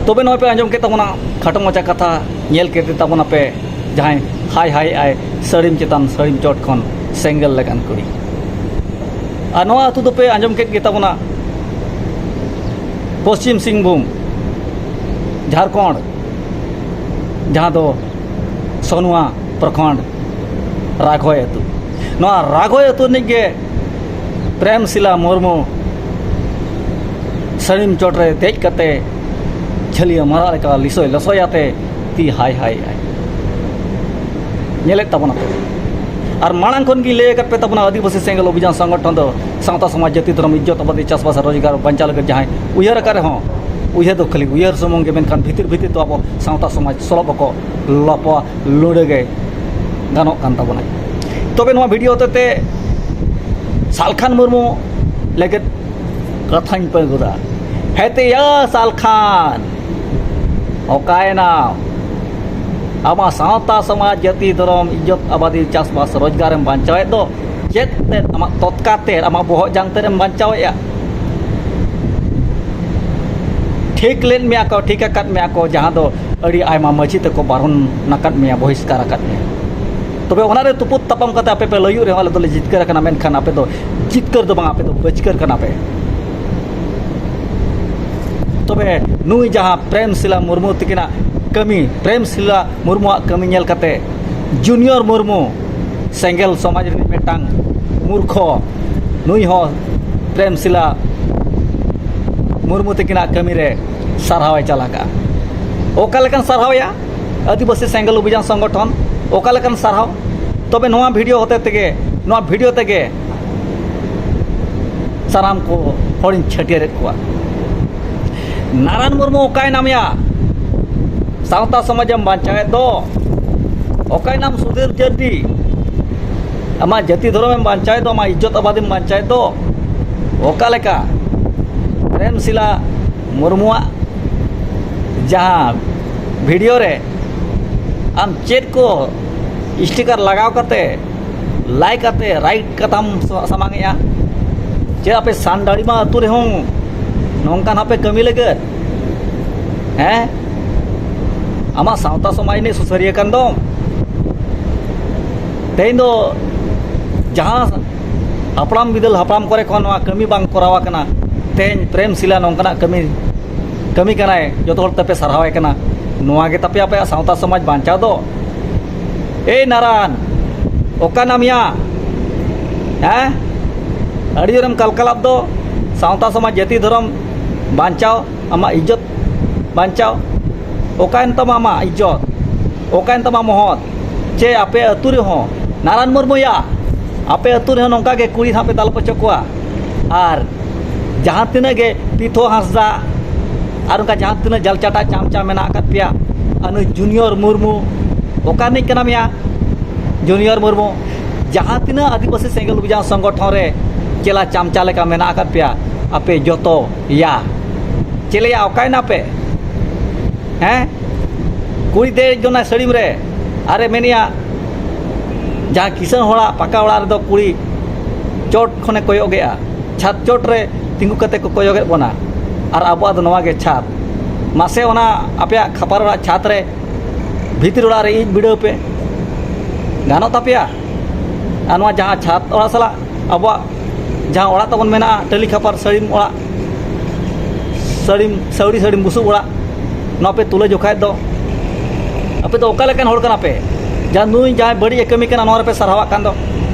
ᱛᱚᱵᱮ ᱱᱚᱜᱼᱚᱭ ᱯᱮ ᱟᱸᱡᱚᱢ ᱠᱮᱫ ᱛᱟᱵᱚᱱᱟ ᱠᱷᱟᱴᱚ ᱢᱟᱪᱷᱟ ᱠᱟᱛᱷᱟ, ᱧᱮᱞ ᱠᱮᱫ ᱛᱟᱵᱚᱱᱟᱯᱮ ᱡᱟᱦᱟᱸᱭ ᱦᱟᱭ ᱦᱟᱭ ᱟᱭ ᱥᱟᱹᱲᱤᱢ ᱪᱮᱛᱟᱱ ᱥᱟᱹᱲᱤᱢ ᱪᱚᱴ ᱠᱷᱚᱱ ᱥᱮᱸᱜᱮᱞ ᱞᱮᱠᱟᱱ ᱠᱩᱲᱤ᱾ ᱟᱨ ᱱᱚᱣᱟ ᱟᱹᱛᱩ ᱫᱚᱯᱮ ᱟᱸᱡᱚᱢ ᱠᱮᱫ ᱜᱮ ᱛᱟᱵᱚᱱᱟ ᱯᱚᱥᱪᱤᱢ ᱥᱤᱝᱵᱷᱩᱢ, ᱡᱷᱟᱲᱠᱷᱚᱸᱰ, ᱡᱟᱦᱟᱸ ᱫᱚ ᱥᱚᱱᱩᱣᱟ ᱯᱨᱚᱠᱷᱚᱸᱰ, ᱨᱟᱜᱷᱚᱭ ᱟᱹᱛᱩ᱾ ᱱᱚᱣᱟ ᱨᱟᱜᱷᱚᱭ ᱟᱹᱛᱩ ᱨᱤᱱᱤᱡ ᱜᱮ ᱯᱨᱮᱢᱥᱤᱞᱟ ᱢᱩᱨᱢᱩ ᱥᱟᱹᱲᱤᱢ ᱪᱚᱴ ᱨᱮ ᱫᱮᱡ ᱠᱟᱛᱮ ᱡᱷᱟᱹᱞᱤᱭᱟᱹ ᱢᱟᱨᱟᱜ ᱞᱮᱠᱟ ᱞᱤᱥᱚᱭ ᱞᱚᱥᱚᱭ ᱟᱛᱮ ᱛᱤ ᱦᱟᱭ ᱦᱟᱭ ᱟᱭ᱾ ᱧᱮᱞᱮᱫ ᱛᱟᱵᱚᱱᱟ ᱯᱮ᱾ ᱟᱨ ᱢᱟᱲᱟᱝ ᱠᱷᱚᱱ ᱜᱮ ᱞᱟᱹᱭ ᱟᱠᱟᱫ ᱯᱮ ᱛᱟᱵᱚᱱᱟ ᱟᱹᱫᱤᱵᱟᱹᱥᱤ ᱥᱮᱸᱜᱮᱞ ᱚᱵᱷᱤᱡᱟᱱ ᱥᱚᱝᱜᱚᱴᱷᱚᱱ ᱫᱚ ᱥᱟᱶᱛᱟ ᱥᱚᱢᱟᱡᱽ ᱡᱟᱹᱛᱤ ᱫᱷᱚᱨᱚᱢ ᱤᱡᱽᱡᱚᱛ ᱟᱵᱟᱫᱤ ᱪᱟᱥᱵᱟᱥ ᱟᱨ ᱨᱳᱡᱽᱜᱟᱨ ᱵᱟᱧᱪᱟᱣ ᱞᱟᱹᱜᱤᱫ ᱡᱟᱦᱟᱸᱭ ᱩᱭᱦᱟᱹᱨ ᱟᱠᱟᱫ ᱨᱮᱦᱚᱸ, ᱩᱭᱦᱟᱹᱨ ᱫᱚ ᱠᱷᱟᱹᱞᱤ ᱩᱭᱦᱟᱹᱨ ᱥᱩᱢᱩᱝ ᱜᱮ, ᱢᱮᱱᱠᱷᱟᱱ ᱵᱷᱤᱛᱤᱨ ᱵᱷᱤᱛᱤᱨ ᱫᱚ ᱟᱵᱚ ᱥᱟᱶᱛᱟ ᱥᱚᱢᱟᱡᱽ ᱥᱚᱞᱚᱵ ᱵᱟᱠᱚ ᱞᱟᱯᱚᱜᱼᱟ, ᱞᱩᱸᱰᱟᱹ ᱜᱮ ᱜᱟᱱᱚᱜ ᱠᱟᱱ ᱛᱟᱵᱚᱱᱟ᱾ ᱛᱚᱵᱮ ᱱᱚᱣᱟ ᱵᱷᱤᱰᱤᱭᱳ ᱦᱚᱛᱮᱛᱮ ᱥᱟᱞᱠᱷᱟᱱ ᱢᱩᱨᱢᱩ ᱞᱟᱹᱜᱤᱫ ᱠᱟᱛᱷᱟᱧ ᱯᱟᱹᱜᱩᱫᱟ᱾ ᱦᱮᱛᱮ ᱭᱟ ᱥᱟᱞᱠᱷᱟᱱ, ᱚᱠᱟᱭᱮᱱᱟᱢ? ᱟᱢᱟᱜ ᱥᱟᱶᱛᱟ ᱥᱚᱢᱟᱡᱽ ᱡᱟᱹᱛᱤ ᱫᱷᱚᱨᱚᱢ ᱤᱡᱽᱡᱚᱛ ᱟᱵᱟᱫᱤ ᱪᱟᱥᱵᱟᱥ ᱨᱳᱡᱽᱜᱟᱨᱮᱢ ᱵᱟᱧᱪᱟᱣᱮᱫ ᱫᱚ ᱪᱮᱫ ᱛᱮᱫ? ᱟᱢᱟᱜ ᱛᱚᱛᱠᱟ ᱛᱮᱫ, ᱟᱢᱟᱜ ᱵᱚᱦᱚᱜ ᱡᱟᱝ ᱛᱮᱫ ᱮᱢ ᱵᱟᱧᱪᱟᱣᱮᱫᱼᱟ? ᱴᱷᱤᱠ ᱞᱮᱫ ᱢᱮᱭᱟ ᱠᱚ, ᱴᱷᱤᱠ ᱟᱠᱟᱫ ᱢᱮᱭᱟ ᱠᱚ, ᱡᱟᱦᱟᱸ ᱫᱚ ᱟᱹᱰᱤ ᱟᱭᱢᱟ ᱢᱟᱹᱡᱷᱤ ᱛᱮᱠᱚ ᱵᱟᱨᱚᱱ ᱟᱠᱟᱫ ᱢᱮᱭᱟ, ᱵᱚᱦᱤᱥᱠᱟᱨ ᱟᱠᱟᱫ ᱢᱮᱭᱟ᱾ ᱛᱚᱵᱮ ᱚᱱᱟᱨᱮ ᱛᱩᱯᱩᱫ ᱛᱟᱯᱟᱢ ᱠᱟᱛᱮ ᱟᱯᱮ ᱯᱮ ᱞᱟᱹᱭᱩᱜ ᱨᱮᱦᱚᱸ ᱟᱞᱮ ᱫᱚᱞᱮ ᱡᱤᱛᱠᱟᱹᱨ ᱟᱠᱟᱱᱟ, ᱢᱮᱱᱠᱷᱟᱱ ᱟᱯᱮ ᱫᱚ ᱡᱤᱛᱠᱟᱹᱨ ᱫᱚ ᱵᱟᱝ, ᱟᱯᱮ ᱫᱚ ᱵᱟᱹᱪᱠᱟᱹᱨ ᱠᱟᱱᱟ ᱯᱮ᱾ ᱛᱚᱵᱮ ᱱᱩᱭ ᱡᱟᱦᱟᱸ ᱯᱨᱮᱢᱥᱤᱞᱟ ᱢᱩᱨᱢᱩ ᱛᱤᱠᱤᱱᱟᱜ ᱠᱟᱹᱢᱤ, ᱯᱨᱮᱢᱥᱤᱞᱟ ᱢᱩᱨᱢᱩᱣᱟᱜ ᱠᱟᱹᱢᱤ ᱧᱮᱞ ᱠᱟᱛᱮ ᱡᱩᱱᱤᱭᱚᱨ ᱢᱩᱨᱢᱩ ᱥᱮᱸᱜᱮᱞ ᱥᱚᱢᱟᱡᱽ ᱨᱤᱱᱤᱡ ᱢᱤᱫᱴᱟᱝ ᱢᱩᱨᱠᱷᱚ, ᱱᱩᱭ ᱦᱚᱸ ᱯᱨᱮᱢᱥᱤᱞᱟ ᱢᱩᱨᱢᱩ ᱛᱤᱠᱤᱱᱟᱜ ᱠᱟᱹᱢᱤ ᱨᱮ ᱥᱟᱨᱦᱟᱣ ᱮ ᱪᱟᱞ ᱟᱠᱟᱜᱼᱟ᱾ ᱚᱠᱟ ᱞᱮᱠᱟᱱ ᱥᱟᱨᱦᱟᱣ ᱭᱟ? ᱟᱹᱫᱤᱵᱟᱹᱥᱤ ᱥᱮᱸᱜᱮᱞ ᱚᱵᱷᱤᱡᱟᱱ ᱥᱚᱝᱜᱚᱴᱷᱚᱱ ᱚᱠᱟ ᱞᱮᱠᱟᱱ ᱥᱟᱨᱦᱟᱣ? ᱛᱚᱵᱮ ᱱᱚᱣᱟ ᱵᱷᱤᱰᱤᱭᱳ ᱦᱚᱛᱮ ᱛᱮᱜᱮ, ᱱᱚᱣᱟ ᱵᱷᱤᱰᱤᱭᱳ ᱛᱮᱜᱮ ᱥᱟᱱᱟᱢ ᱠᱚ ᱦᱚᱲᱤᱧ ᱪᱷᱟᱹᱴᱭᱟᱹᱨᱮᱫ ᱠᱚᱣᱟ᱾ ᱱᱟᱨᱟᱱ ᱢᱩᱨᱢᱩ, ᱚᱠᱟᱭᱱᱟᱢ ᱭᱟ? ᱥᱟᱶᱛᱟ ᱥᱚᱢᱟᱡᱮᱢ ᱵᱟᱧᱪᱟᱣᱮᱫ ᱫᱚ, ᱚᱠᱟᱭᱱᱟᱢ ᱥᱩᱫᱷᱤᱨ ᱡᱟᱹᱨᱰᱤ? ᱟᱢᱟᱜ ᱡᱟᱹᱛᱤ ᱫᱷᱚᱨᱚᱢᱮᱢ ᱵᱟᱧᱪᱟᱣᱮᱫ ᱫᱚ, ᱟᱢᱟᱜ ᱤᱡᱽᱡᱚᱛ ᱟᱵᱟᱫᱮᱢ ᱵᱟᱧᱪᱟᱣᱮᱫ ᱫᱚ, ᱚᱠᱟ ᱞᱮᱠᱟ? ᱯᱨᱮᱢᱥᱤᱞᱟ ᱢᱩᱨᱢᱩᱣᱟᱜ ᱡᱟᱦᱟᱸ ᱵᱷᱤᱰᱤᱭᱳ ᱨᱮ ᱟᱢ ᱪᱮᱫ ᱠᱚ ᱥᱴᱤᱠᱟᱨ ᱞᱟᱜᱟᱣ ᱠᱟᱛᱮ, ᱞᱟᱭ ᱠᱟᱛᱮ, ᱨᱟᱭᱤᱴ ᱠᱟᱛᱷᱟᱢ ᱥᱟᱢᱟᱝᱮᱜᱼᱟ? ᱪᱮᱫ ᱟᱯᱮ ᱥᱟᱱᱰᱟᱲᱤᱢᱟ ᱟᱹᱛᱩ ᱨᱮᱦᱚᱸ ᱱᱚᱝᱠᱟ ᱱᱟᱜ ᱯᱮ ᱠᱟᱹᱢᱤ ᱞᱟᱹᱜᱤᱫ? ᱦᱮᱸ? ᱟᱢᱟᱜ ᱥᱟᱶᱛᱟ ᱥᱚᱢᱟᱡᱽ ᱨᱤᱱᱤᱡ ᱥᱩᱥᱟᱹᱨᱤᱭᱟᱹ ᱠᱟᱱ ᱫᱚᱢ᱾ ᱛᱮᱦᱮᱧ ᱫᱚ ᱡᱟᱦᱟᱸ ᱦᱟᱯᱲᱟᱢ ᱵᱤᱫᱟᱹᱞ ᱦᱟᱯᱲᱟᱢ ᱠᱚᱨᱮ ᱠᱷᱚᱱ ᱱᱚᱣᱟ ᱠᱟᱹᱢᱤ ᱵᱟᱝ ᱠᱚᱨᱟᱣ ᱟᱠᱟᱱᱟ, ᱛᱮᱦᱮᱧ ᱯᱨᱮᱢ ᱥᱤᱞᱟ ᱱᱚᱝᱠᱟᱱᱟᱜ ᱠᱟᱹᱢᱤ, ᱠᱟᱹᱢᱤ ᱠᱟᱱᱟᱭ, ᱡᱚᱛᱚ ᱦᱚᱲ ᱛᱮᱯᱮ ᱥᱟᱨᱦᱟᱣᱮ ᱠᱟᱱᱟ᱾ ᱱᱚᱣᱟ ᱜᱮ ᱛᱟᱯᱮ ᱟᱯᱮᱭᱟᱜ ᱥᱟᱶᱛᱟ ᱥᱚᱢᱟᱡᱽ ᱵᱟᱧᱪᱟᱣ ᱫᱚ? ᱮᱭ ᱱᱟᱨᱟᱱ, ᱚᱠᱟ ᱱᱟᱢᱭᱟ? ᱦᱮᱸ? ᱟᱹᱰᱤ ᱡᱳᱨᱮᱢ ᱠᱟᱞᱠᱟᱞᱟᱵ ᱫᱚ, ᱥᱟᱶᱛᱟ ᱥᱚᱢᱟᱡᱽ ᱡᱟᱹᱛᱤ ᱫᱷᱚᱨᱚᱢ ᱵᱟᱧᱪᱟᱣ, ᱟᱢᱟᱜ ᱤᱡᱽᱡᱚᱛ ᱵᱟᱧᱪᱟᱣ᱾ ᱚᱠᱟᱭᱮᱱ ᱛᱟᱢᱟ ᱟᱢᱟᱜ ᱤᱡᱽᱡᱚᱛ? ᱚᱠᱟᱭᱮᱱ ᱛᱟᱢᱟ ᱢᱚᱦᱚᱛ? ᱪᱮ ᱟᱯᱮ ᱟᱹᱛᱩ ᱨᱮᱦᱚᱸ, ᱱᱟᱨᱟᱱ ᱢᱩᱨᱢᱩᱭᱟ, ᱟᱯᱮ ᱟᱹᱛᱩ ᱨᱮᱦᱚᱸ ᱱᱚᱝᱠᱟ ᱜᱮ ᱠᱩᱲᱤ ᱦᱟᱸᱜ ᱯᱮ ᱫᱟᱞᱚᱵ ᱦᱚᱪᱚ ᱠᱚᱣᱟ? ᱟᱨ ᱡᱟᱦᱟᱸ ᱛᱤᱱᱟᱹᱜ ᱜᱮ ᱯᱤᱛᱷᱚ ᱦᱟᱸᱥᱫᱟ ᱟᱨ ᱚᱱᱠᱟ ᱡᱟᱦᱟᱸ ᱛᱤᱱᱟᱹᱜ ᱡᱟᱞᱪᱟᱴᱟ ᱪᱟᱢᱪᱟ ᱢᱮᱱᱟᱜ ᱟᱠᱟᱫ ᱯᱮᱭᱟ, ᱟᱨ ᱱᱩᱭ ᱡᱩᱱᱤᱭᱚᱨ ᱢᱩᱨᱢᱩ, ᱚᱠᱟ ᱨᱤᱱᱤᱡ ᱠᱟᱱᱟᱢ ᱭᱟ? ᱡᱩᱱᱤᱭᱚᱨ ᱢᱩᱨᱢᱩ, ᱡᱟᱦᱟᱸ ᱛᱤᱱᱟᱹᱜ ᱟᱹᱫᱤᱵᱟᱹᱥᱤ ᱥᱮᱸᱜᱮᱞ ᱚᱵᱷᱤᱡᱟᱱ ᱥᱚᱝᱜᱚᱴᱷᱚᱱ ᱨᱮ ᱪᱮᱞᱟ ᱪᱟᱢᱪᱟ ᱞᱮᱠᱟ ᱢᱮᱱᱟᱜ ᱟᱠᱟᱫ ᱯᱮᱭᱟ, ᱟᱯᱮ ᱡᱚᱛᱚ ᱭᱟ, ᱪᱮᱞᱮᱭᱟ, ᱚᱠᱟᱭᱮᱱᱟᱯᱮ? ᱦᱮᱸ? ᱠᱩᱲᱤ ᱫᱮᱡ ᱡᱚᱱᱟ ᱥᱟᱹᱲᱤᱢ ᱨᱮ, ᱟᱨᱮ ᱢᱮᱱᱮᱜᱼᱟ, ᱡᱟᱦᱟᱸ ᱠᱤᱥᱟᱹᱬ ᱦᱚᱲᱟᱜ ᱯᱟᱠᱟ ᱚᱲᱟᱜ ᱨᱮᱫᱚ ᱠᱩᱲᱤ ᱪᱚᱴ ᱠᱷᱚᱱᱮ ᱠᱚᱭᱚᱜᱮᱜᱼᱟ, ᱪᱷᱟᱫᱽ ᱪᱚᱴ ᱨᱮ ᱛᱤᱸᱜᱩ ᱠᱟᱛᱮ ᱠᱚ ᱠᱚᱭᱚᱜᱮᱫ ᱵᱚᱱᱟ, ᱟᱨ ᱟᱵᱚᱣᱟᱜ ᱫᱚ ᱱᱚᱣᱟ ᱜᱮ ᱪᱷᱟᱫᱽ᱾ ᱢᱟᱥᱮ, ᱚᱱᱟ ᱟᱯᱮᱭᱟᱜ ᱠᱷᱟᱯᱟᱨ ᱚᱲᱟᱜ ᱪᱷᱟᱫᱽ ᱨᱮ, ᱵᱷᱤᱛᱤᱨ ᱚᱲᱟᱜ ᱨᱮ ᱤᱡ ᱵᱤᱰᱟᱹᱣ ᱯᱮ, ᱜᱟᱱᱚᱜ ᱛᱟᱯᱮᱭᱟ? ᱟᱨ ᱱᱚᱣᱟ ᱡᱟᱦᱟᱸ ᱪᱷᱟᱫᱽ ᱚᱲᱟᱜ ᱥᱟᱞᱟᱜ ᱟᱵᱚᱣᱟᱜ ᱡᱟᱦᱟᱸ ᱚᱲᱟᱜ ᱛᱟᱵᱚᱱ ᱢᱮᱱᱟᱜᱼᱟ, ᱴᱟᱹᱞᱤ ᱠᱷᱟᱯᱟᱨ ᱥᱟᱹᱲᱤᱢ ᱚᱲᱟᱜ, ᱥᱟᱹᱲᱤᱢ, ᱥᱟᱹᱣᱲᱤ ᱥᱟᱹᱲᱤᱢ ᱵᱩᱥᱩᱵ ᱚᱲᱟᱜ, ᱱᱚᱣᱟ ᱯᱮ ᱛᱩᱞᱟᱹ ᱡᱚᱠᱷᱟᱭᱮᱫ ᱫᱚ, ᱟᱯᱮ ᱫᱚ ᱚᱠᱟ ᱞᱮᱠᱟᱱ ᱦᱚᱲ ᱠᱟᱱᱟ ᱯᱮ? ᱡᱟᱦᱟᱸ ᱱᱩᱭ ᱡᱟᱦᱟᱸᱭ ᱵᱟᱹᱲᱤᱡ ᱮ ᱠᱟᱹᱢᱤ ᱠᱟᱱᱟ, ᱱᱚᱣᱟ ᱨᱮᱯᱮ ᱥᱟᱨᱦᱟᱣᱟᱜ ᱠᱟᱱ ᱫᱚ᱾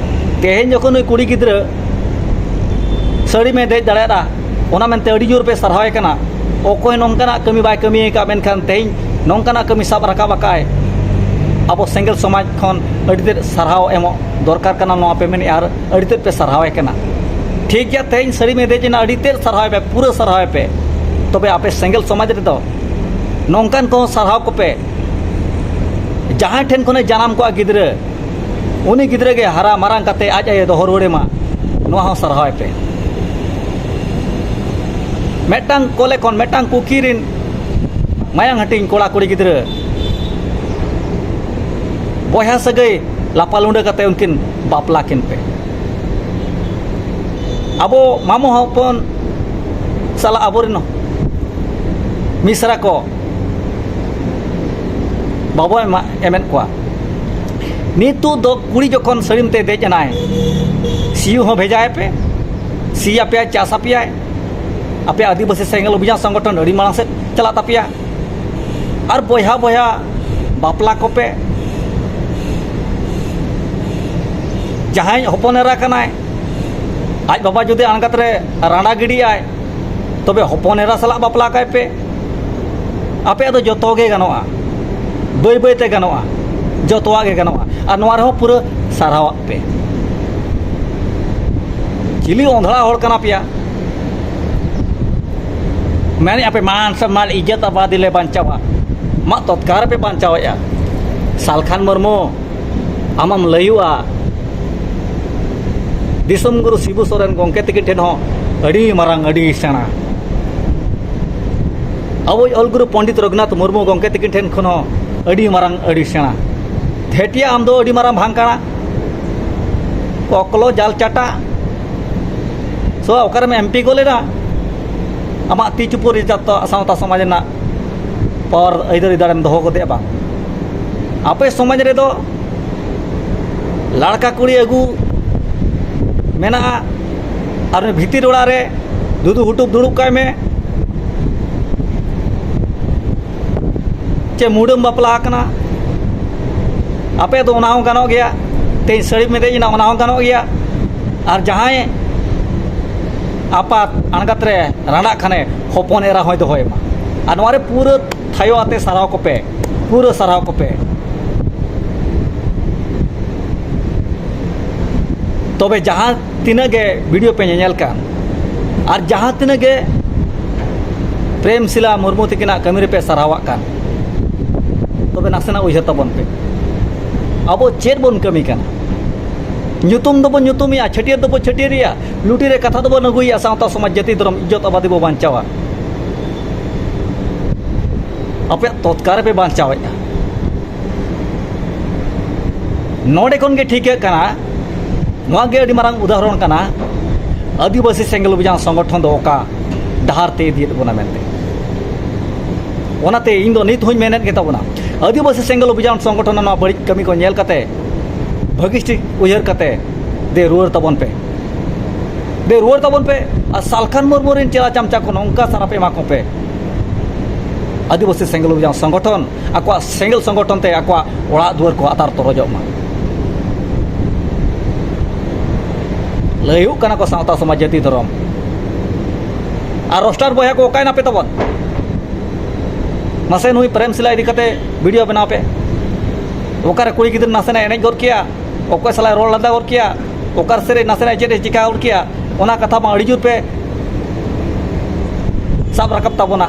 ᱛᱮᱦᱮᱧ ᱡᱚᱠᱷᱚᱱ ᱱᱩᱭ ᱠᱩᱲᱤ ᱜᱤᱫᱽᱨᱟᱹ ᱥᱟᱹᱲᱤᱢᱮ ᱫᱮᱡ ᱫᱟᱲᱮᱭᱟᱫᱼᱟ, ᱚᱱᱟ ᱢᱮᱱᱛᱮ ᱟᱹᱰᱤ ᱡᱳᱨ ᱯᱮ ᱥᱟᱨᱦᱟᱣᱮ ᱠᱟᱱᱟ᱾ ᱚᱠᱚᱭ ᱱᱚᱝᱠᱟᱱᱟᱜ ᱠᱟᱹᱢᱤ ᱵᱟᱭ ᱠᱟᱹᱢᱤ ᱟᱠᱟᱫ, ᱢᱮᱱᱠᱷᱟᱱ ᱛᱮᱦᱮᱧ ᱱᱚᱝᱠᱟᱱᱟᱜ ᱠᱟᱹᱢᱤ ᱥᱟᱵ ᱨᱟᱠᱟᱵ ᱟᱠᱟᱫᱼᱟᱭ᱾ ᱟᱵᱚ ᱥᱮᱸᱜᱮᱞ ᱥᱚᱢᱟᱡᱽ ᱠᱷᱚᱱ ᱟᱹᱰᱤ ᱛᱮᱫ ᱥᱟᱨᱦᱟᱣ ᱮᱢᱚᱜ ᱫᱚᱨᱠᱟᱨ ᱠᱟᱱᱟ, ᱱᱚᱣᱟ ᱯᱮ ᱢᱮᱱᱮᱫᱼᱟ, ᱟᱨ ᱟᱹᱰᱤ ᱛᱮᱫ ᱯᱮ ᱥᱟᱨᱦᱟᱣᱮ ᱠᱟᱱᱟ᱾ ᱴᱷᱤᱠ ᱜᱮᱭᱟ, ᱛᱮᱦᱮᱧ ᱥᱟᱹᱲᱤᱢᱮ ᱫᱮᱡ ᱮᱱᱟ, ᱟᱹᱰᱤ ᱛᱮᱫ ᱥᱟᱨᱦᱟᱣ ᱯᱮ, ᱯᱩᱨᱟᱹ ᱥᱟᱨᱦᱟᱣ ᱯᱮ᱾ ᱛᱚᱵᱮ ᱟᱯᱮ ᱥᱮᱸᱜᱮᱞ ᱥᱚᱢᱟᱡᱽ ᱨᱮᱫᱚ ᱱᱚᱝᱠᱟᱱ ᱠᱚᱦᱚᱸ ᱥᱟᱨᱦᱟᱣ ᱠᱚᱯᱮ, ᱡᱟᱦᱟᱸᱭ ᱴᱷᱮᱱ ᱠᱷᱚᱱᱮ ᱡᱟᱱᱟᱢ ᱠᱚᱜᱼᱟ ᱜᱤᱫᱽᱨᱟᱹ, ᱩᱱᱤ ᱜᱤᱫᱽᱨᱟᱹ ᱜᱮ ᱦᱟᱨᱟ ᱢᱟᱨᱟᱝ ᱠᱟᱛᱮ ᱟᱡ ᱟᱭᱳ ᱫᱚᱦᱚ ᱨᱩᱣᱟᱹᱲᱮ ᱢᱟ, ᱱᱚᱣᱟ ᱦᱚᱸ ᱥᱟᱨᱦᱟᱣ ᱮᱯᱮ᱾ ᱢᱤᱫᱴᱟᱝ ᱠᱚᱞᱮ ᱠᱷᱚᱱ ᱢᱤᱫᱴᱟᱝ ᱠᱩᱠᱷᱤ ᱨᱤᱱ ᱢᱟᱭᱟᱝ ᱦᱟᱹᱴᱤᱧ ᱠᱚᱲᱟ ᱠᱩᱲᱤ ᱜᱤᱫᱽᱨᱟᱹ ᱵᱚᱭᱦᱟ ᱥᱟᱹᱜᱟᱹᱭ ᱞᱟᱯᱟ ᱞᱩᱸᱰᱟᱹ ᱠᱟᱛᱮ ᱩᱱᱠᱤᱱ ᱵᱟᱯᱞᱟ ᱠᱤᱱ ᱯᱮ᱾ ᱟᱵᱚ ᱢᱟᱢᱚ ᱦᱚᱯᱚᱱ ᱥᱟᱞᱟᱜ ᱟᱵᱚᱨᱮᱱ ᱢᱤᱥᱨᱟ ᱠᱚ ᱵᱟᱵᱚ ᱮᱢᱟ-, ᱮᱢᱮᱫ ᱠᱚᱣᱟ᱾ ᱱᱤᱛᱚᱜ ᱫᱚ ᱠᱩᱲᱤ ᱡᱚᱠᱷᱚᱱ ᱥᱟᱹᱲᱤᱢ ᱛᱮ ᱫᱮᱡ ᱮᱱᱟᱭ, ᱥᱤᱭᱳᱜ ᱦᱚᱸ ᱵᱷᱮᱡᱟᱭ ᱯᱮ, ᱥᱤ ᱟᱯᱮᱭᱟᱭ, ᱪᱟᱥ ᱟᱯᱮᱭᱟᱭ, ᱟᱯᱮ ᱟᱹᱫᱤᱵᱟᱹᱥᱤ ᱥᱮᱸᱜᱮᱞ ᱚᱵᱷᱤᱡᱟᱱ ᱥᱚᱝᱜᱚᱴᱷᱚᱱ ᱟᱹᱰᱤ ᱢᱟᱲᱟᱝ ᱥᱮᱫ ᱪᱟᱞᱟᱜ ᱛᱟᱯᱮᱭᱟ᱾ ᱟᱨ ᱵᱚᱭᱦᱟ ᱵᱚᱭᱦᱟ ᱵᱟᱯᱞᱟ ᱠᱚᱯᱮ᱾ ᱡᱟᱦᱟᱸᱭ ᱦᱚᱯᱚᱱ ᱮᱨᱟ ᱠᱟᱱᱟᱭ, ᱟᱡ ᱵᱟᱵᱟ ᱡᱩᱫᱤ ᱟᱬᱜᱟᱛ ᱨᱮ ᱨᱟᱸᱰᱟ ᱜᱤᱰᱤᱭᱟᱭ, ᱛᱚᱵᱮ ᱦᱚᱯᱚᱱ ᱮᱨᱟ ᱥᱟᱞᱟᱜ ᱵᱟᱯᱞᱟ ᱠᱟᱭ ᱯᱮ᱾ ᱟᱯᱮᱭᱟᱜ ᱫᱚ ᱡᱚᱛᱚ ᱜᱮ ᱜᱟᱱᱚᱜᱼᱟ, ᱵᱟᱹᱭ ᱵᱟᱹᱭ ᱛᱮ ᱜᱟᱱᱚᱜᱼᱟ, ᱡᱚᱛᱚᱣᱟᱜ ᱜᱮ ᱜᱟᱱᱚᱜᱼᱟ᱾ ᱟᱨ ᱱᱚᱣᱟ ᱨᱮᱦᱚᱸ ᱯᱩᱨᱟᱹ ᱥᱟᱨᱦᱟᱣᱟᱜ ᱯᱮ᱾ ᱪᱤᱞᱤ ᱚᱸᱫᱷᱲᱟ ᱦᱚᱲ ᱠᱟᱱᱟ ᱯᱮᱭᱟ? ᱢᱮᱱᱮᱫᱼᱟ ᱯᱮ ᱢᱟᱱ ᱥᱚᱱᱢᱟᱱ ᱤᱡᱽᱡᱚᱛ ᱟᱵᱟᱫᱤ ᱞᱮ ᱵᱟᱧᱪᱟᱣᱟ᱾ ᱢᱟ ᱛᱚᱛᱠᱟᱨ ᱯᱮ ᱵᱟᱧᱪᱟᱣᱮᱫᱼᱟ᱾ ᱥᱟᱞᱠᱷᱟᱱ ᱢᱩᱨᱢᱩ, ᱟᱢᱮᱢ ᱞᱟᱹᱭᱩᱜᱼᱟ, ᱫᱤᱥᱚᱢ ᱜᱩᱨᱩ ᱥᱤᱵᱩ ᱥᱚᱨᱮᱱ ᱜᱚᱢᱠᱮ ᱛᱟᱹᱠᱤᱱ ᱴᱷᱮᱱ ᱦᱚᱸ ᱟᱹᱰᱤ ᱢᱟᱨᱟᱝ, ᱟᱹᱰᱤ ᱥᱮᱬᱟ᱾ ᱟᱵᱚᱭᱤᱡ ᱚᱞ ᱜᱩᱨᱩ ᱯᱚᱱᱰᱤᱛ ᱨᱚᱜᱷᱩᱱᱟᱛᱷ ᱢᱩᱨᱢᱩ ᱜᱚᱢᱠᱮ ᱛᱟᱹᱠᱤᱱ ᱴᱷᱮᱱ ᱠᱷᱚᱱ ᱦᱚᱸ ᱟᱹᱰᱤ ᱢᱟᱨᱟᱝ, ᱟᱹᱰᱤ ᱥᱮᱬᱟ᱾ ᱫᱷᱮᱴᱤᱭᱟ, ᱟᱢ ᱫᱚ ᱟᱹᱰᱤ ᱢᱟᱨᱟᱝ ᱵᱷᱟᱝᱠᱟᱲᱟ, ᱠᱚᱠᱞᱚ ᱡᱟᱞ ᱪᱟᱴᱟ᱾ ᱥᱚ, ᱚᱠᱟᱨᱮᱢ ᱮᱢ ᱯᱤ ᱜᱚᱞ ᱮᱱᱟ? ᱟᱢᱟᱜ ᱛᱤ ᱪᱩᱯᱩᱫ ᱨᱮ ᱡᱚᱛᱚ ᱥᱟᱶᱛᱟ ᱥᱚᱢᱟᱡᱽ ᱨᱮᱱᱟᱜ ᱯᱟᱣᱟᱨ, ᱟᱹᱭᱫᱟᱹᱨᱤ ᱫᱟᱲᱮᱢ ᱫᱚᱦᱚ ᱠᱟᱫᱮᱭᱟ ᱵᱟᱝ? ᱟᱯᱮ ᱥᱚᱢᱟᱡᱽ ᱨᱮᱫᱚ ᱞᱟᱲᱠᱟ ᱠᱩᱲᱤ ᱟᱹᱜᱩ ᱢᱮᱱᱟᱜᱼᱟ, ᱟᱨ ᱩᱱᱤ ᱵᱷᱤᱛᱤᱨ ᱚᱲᱟᱜ ᱨᱮ ᱫᱩᱫᱩ ᱦᱩᱴᱩᱵ ᱫᱩᱲᱩᱵ ᱠᱟᱭ ᱢᱮ᱾ ᱪᱮ ᱢᱩᱰᱟᱹᱢ ᱵᱟᱯᱞᱟ ᱟᱠᱟᱱᱟ, ᱟᱯᱮ ᱫᱚ ᱚᱱᱟ ᱦᱚᱸ ᱜᱟᱱᱚᱜ ᱜᱮᱭᱟ᱾ ᱛᱮᱦᱮᱧ ᱥᱟᱹᱲᱤᱢ ᱮ ᱫᱮᱡ ᱮᱱᱟ, ᱚᱱᱟ ᱦᱚᱸ ᱜᱟᱱᱚᱜ ᱜᱮᱭᱟ᱾ ᱟᱨ ᱡᱟᱦᱟᱸᱭ ᱟᱯᱟᱛ ᱟᱬᱜᱟᱛ ᱨᱮ ᱨᱟᱸᱰᱟᱜ ᱠᱷᱟᱱᱮ, ᱦᱚᱯᱚᱱ ᱮᱨᱟ ᱦᱚᱸᱭ ᱫᱚᱦᱚᱭᱮ ᱢᱟ᱾ ᱟᱨ ᱱᱚᱣᱟ ᱨᱮ ᱯᱩᱨᱟᱹ ᱛᱷᱟᱭᱚ ᱟᱛᱮ ᱥᱟᱨᱦᱟᱣ ᱠᱚᱯᱮ, ᱯᱩᱨᱟᱹ ᱥᱟᱨᱦᱟᱣ ᱠᱚᱯᱮ᱾ ᱛᱚᱵᱮ ᱡᱟᱦᱟᱸ ᱛᱤᱱᱟᱹᱜ ᱜᱮ ᱵᱷᱤᱰᱤᱭᱳ ᱯᱮ ᱧᱮᱧᱮᱞ ᱠᱟᱱ, ᱟᱨ ᱡᱟᱦᱟᱸ ᱛᱤᱱᱟᱹᱜ ᱜᱮ ᱯᱨᱮᱢᱥᱤᱞᱟ ᱢᱩᱨᱢᱩ ᱛᱤᱠᱤᱱᱟᱜ ᱠᱟᱹᱢᱤ ᱨᱮᱯᱮ ᱥᱟᱨᱦᱟᱣᱟᱜ ᱠᱟᱱ, ᱛᱚᱵᱮ ᱱᱟᱥᱮᱱᱟᱜ ᱩᱭᱦᱟᱹᱨ ᱛᱟᱵᱚᱱ ᱯᱮ, ᱟᱵᱚ ᱪᱮᱫ ᱵᱚᱱ ᱠᱟᱹᱢᱤ ᱠᱟᱱᱟ? ᱧᱩᱛᱩᱢ ᱫᱚᱵᱚᱱ ᱧᱩᱛᱩᱢᱮᱜᱼᱟ, ᱪᱷᱟᱹᱴᱭᱟᱹᱨ ᱫᱚᱵᱚᱱ ᱪᱷᱟᱹᱴᱭᱟᱹᱨᱮᱜᱼᱟ, ᱞᱩᱴᱤ ᱨᱮ ᱠᱟᱛᱷᱟ ᱫᱚᱵᱚᱱ ᱟᱹᱜᱩᱭᱮᱜᱼᱟ, ᱥᱟᱶᱛᱟ ᱥᱚᱢᱟᱡᱽ ᱡᱟᱹᱛᱤ ᱫᱷᱚᱨᱚᱢ ᱤᱡᱽᱡᱚᱛ ᱟᱵᱟᱫᱤ ᱵᱚ ᱵᱟᱧᱪᱟᱣᱟ᱾ ᱟᱯᱮᱭᱟᱜ ᱛᱚᱛᱠᱟ ᱨᱮᱯᱮ ᱵᱟᱧᱪᱟᱣᱮᱫᱼᱟ᱾ ᱱᱚᱰᱮ ᱠᱷᱚᱱ ᱜᱮ ᱴᱷᱤᱠᱟᱹᱜ ᱠᱟᱱᱟ, ᱱᱚᱣᱟ ᱜᱮ ᱟᱹᱰᱤ ᱢᱟᱨᱟᱝ ᱩᱫᱟᱦᱚᱨᱚᱱ ᱠᱟᱱᱟ, ᱟᱹᱫᱤᱵᱟᱹᱥᱤ ᱥᱮᱸᱜᱮᱞ ᱚᱵᱷᱤᱡᱟᱱ ᱥᱚᱝᱜᱚᱴᱷᱚᱱ ᱫᱚ ᱚᱠᱟ ᱰᱟᱦᱟᱨ ᱛᱮ ᱤᱫᱤᱭᱮᱫ ᱵᱚᱱᱟ ᱢᱮᱱᱛᱮ᱾ ᱚᱱᱟᱛᱮ ᱤᱧ ᱫᱚ ᱱᱤᱛ ᱦᱚᱸᱧ ᱢᱮᱱᱮᱫ ᱜᱮ ᱛᱟᱵᱚᱱᱟ, ᱟᱹᱫᱤᱵᱟᱹᱥᱤ ᱥᱮᱸᱜᱮᱞ ᱚᱵᱷᱤᱡᱟᱱ ᱥᱚᱝᱜᱚᱴᱷᱚᱱ ᱱᱚᱣᱟ ᱵᱟᱹᱲᱤᱡ ᱠᱟᱹᱢᱤ ᱠᱚ ᱧᱮᱞ ᱠᱟᱛᱮ, ᱵᱷᱟᱹᱜᱤ ᱴᱷᱤᱠ ᱩᱭᱦᱟᱹᱨ ᱠᱟᱛᱮ ᱫᱮ ᱨᱩᱣᱟᱹᱲ ᱛᱟᱵᱚᱱ ᱯᱮ᱾ ᱫᱮ ᱨᱩᱣᱟᱹᱲ ᱛᱟᱵᱚᱱ ᱯᱮ᱾ ᱟᱨ ᱥᱟᱞᱠᱷᱟᱱ ᱢᱩᱨᱢᱩ ᱨᱮᱱ ᱪᱮᱞᱟ ᱪᱟᱢᱪᱟ ᱠᱚ ᱱᱚᱝᱠᱟ ᱥᱟᱨᱟᱯ ᱮᱢᱟ ᱠᱚ ᱯᱮ᱾ ᱟᱹᱫᱤᱵᱟᱹᱥᱤ ᱥᱮᱸᱜᱮᱞ ᱚᱵᱷᱤᱡᱟᱱ ᱥᱚᱝᱜᱚᱴᱷᱚᱱ ᱟᱠᱚᱣᱟᱜ ᱥᱮᱸᱜᱮᱞ ᱥᱚᱝᱜᱚᱴᱷᱚᱱ ᱛᱮ ᱟᱠᱚᱣᱟᱜ ᱚᱲᱟᱜ ᱫᱩᱣᱟᱹᱨ ᱠᱚ ᱟᱛᱟᱨ ᱛᱚᱨᱚᱡᱚᱜ ᱢᱟ᱾ ᱞᱟᱹᱭ ᱦᱩᱭᱩᱜ ᱠᱟᱱᱟ ᱠᱚ ᱥᱟᱶᱛᱟ ᱥᱚᱢᱟᱡᱽ ᱡᱟᱹᱛᱤ ᱫᱷᱚᱨᱚᱢ᱾ ᱟᱨ ᱨᱳᱥᱴᱟᱨ ᱵᱚᱭᱦᱟ ᱠᱚ ᱚᱠᱟᱭᱱᱟᱯᱮ ᱛᱟᱵᱚᱱ? ᱢᱟᱥᱮ ᱱᱩᱭ ᱯᱨᱮᱢ ᱥᱤᱞᱟ ᱤᱫᱤ ᱠᱟᱛᱮ ᱵᱷᱤᱰᱤᱭᱳ ᱵᱮᱱᱟᱣ ᱯᱮ᱾ ᱚᱠᱟᱨᱮ ᱠᱩᱲᱤ ᱜᱤᱫᱽᱨᱟᱹ ᱱᱟᱥᱮᱱᱟᱜ ᱮᱱᱮᱡ ᱜᱚᱫ ᱠᱮᱭᱟ, ᱚᱠᱚᱭ ᱥᱟᱞᱟᱜ ᱨᱚᱲ ᱞᱟᱸᱫᱟ ᱜᱚᱫ ᱠᱮᱭᱟ, ᱚᱠᱟ ᱥᱮᱫ ᱨᱮ ᱱᱟᱥᱮᱱᱟᱜ ᱪᱮᱫ ᱮ ᱪᱤᱠᱟ ᱜᱚᱫ ᱠᱮᱭᱟ, ᱚᱱᱟ ᱠᱟᱛᱷᱟ ᱢᱟ ᱟᱹᱰᱤ ᱡᱳᱨ ᱯᱮ ᱥᱟᱵ ᱨᱟᱠᱟᱵ ᱛᱟᱵᱚᱱᱟ᱾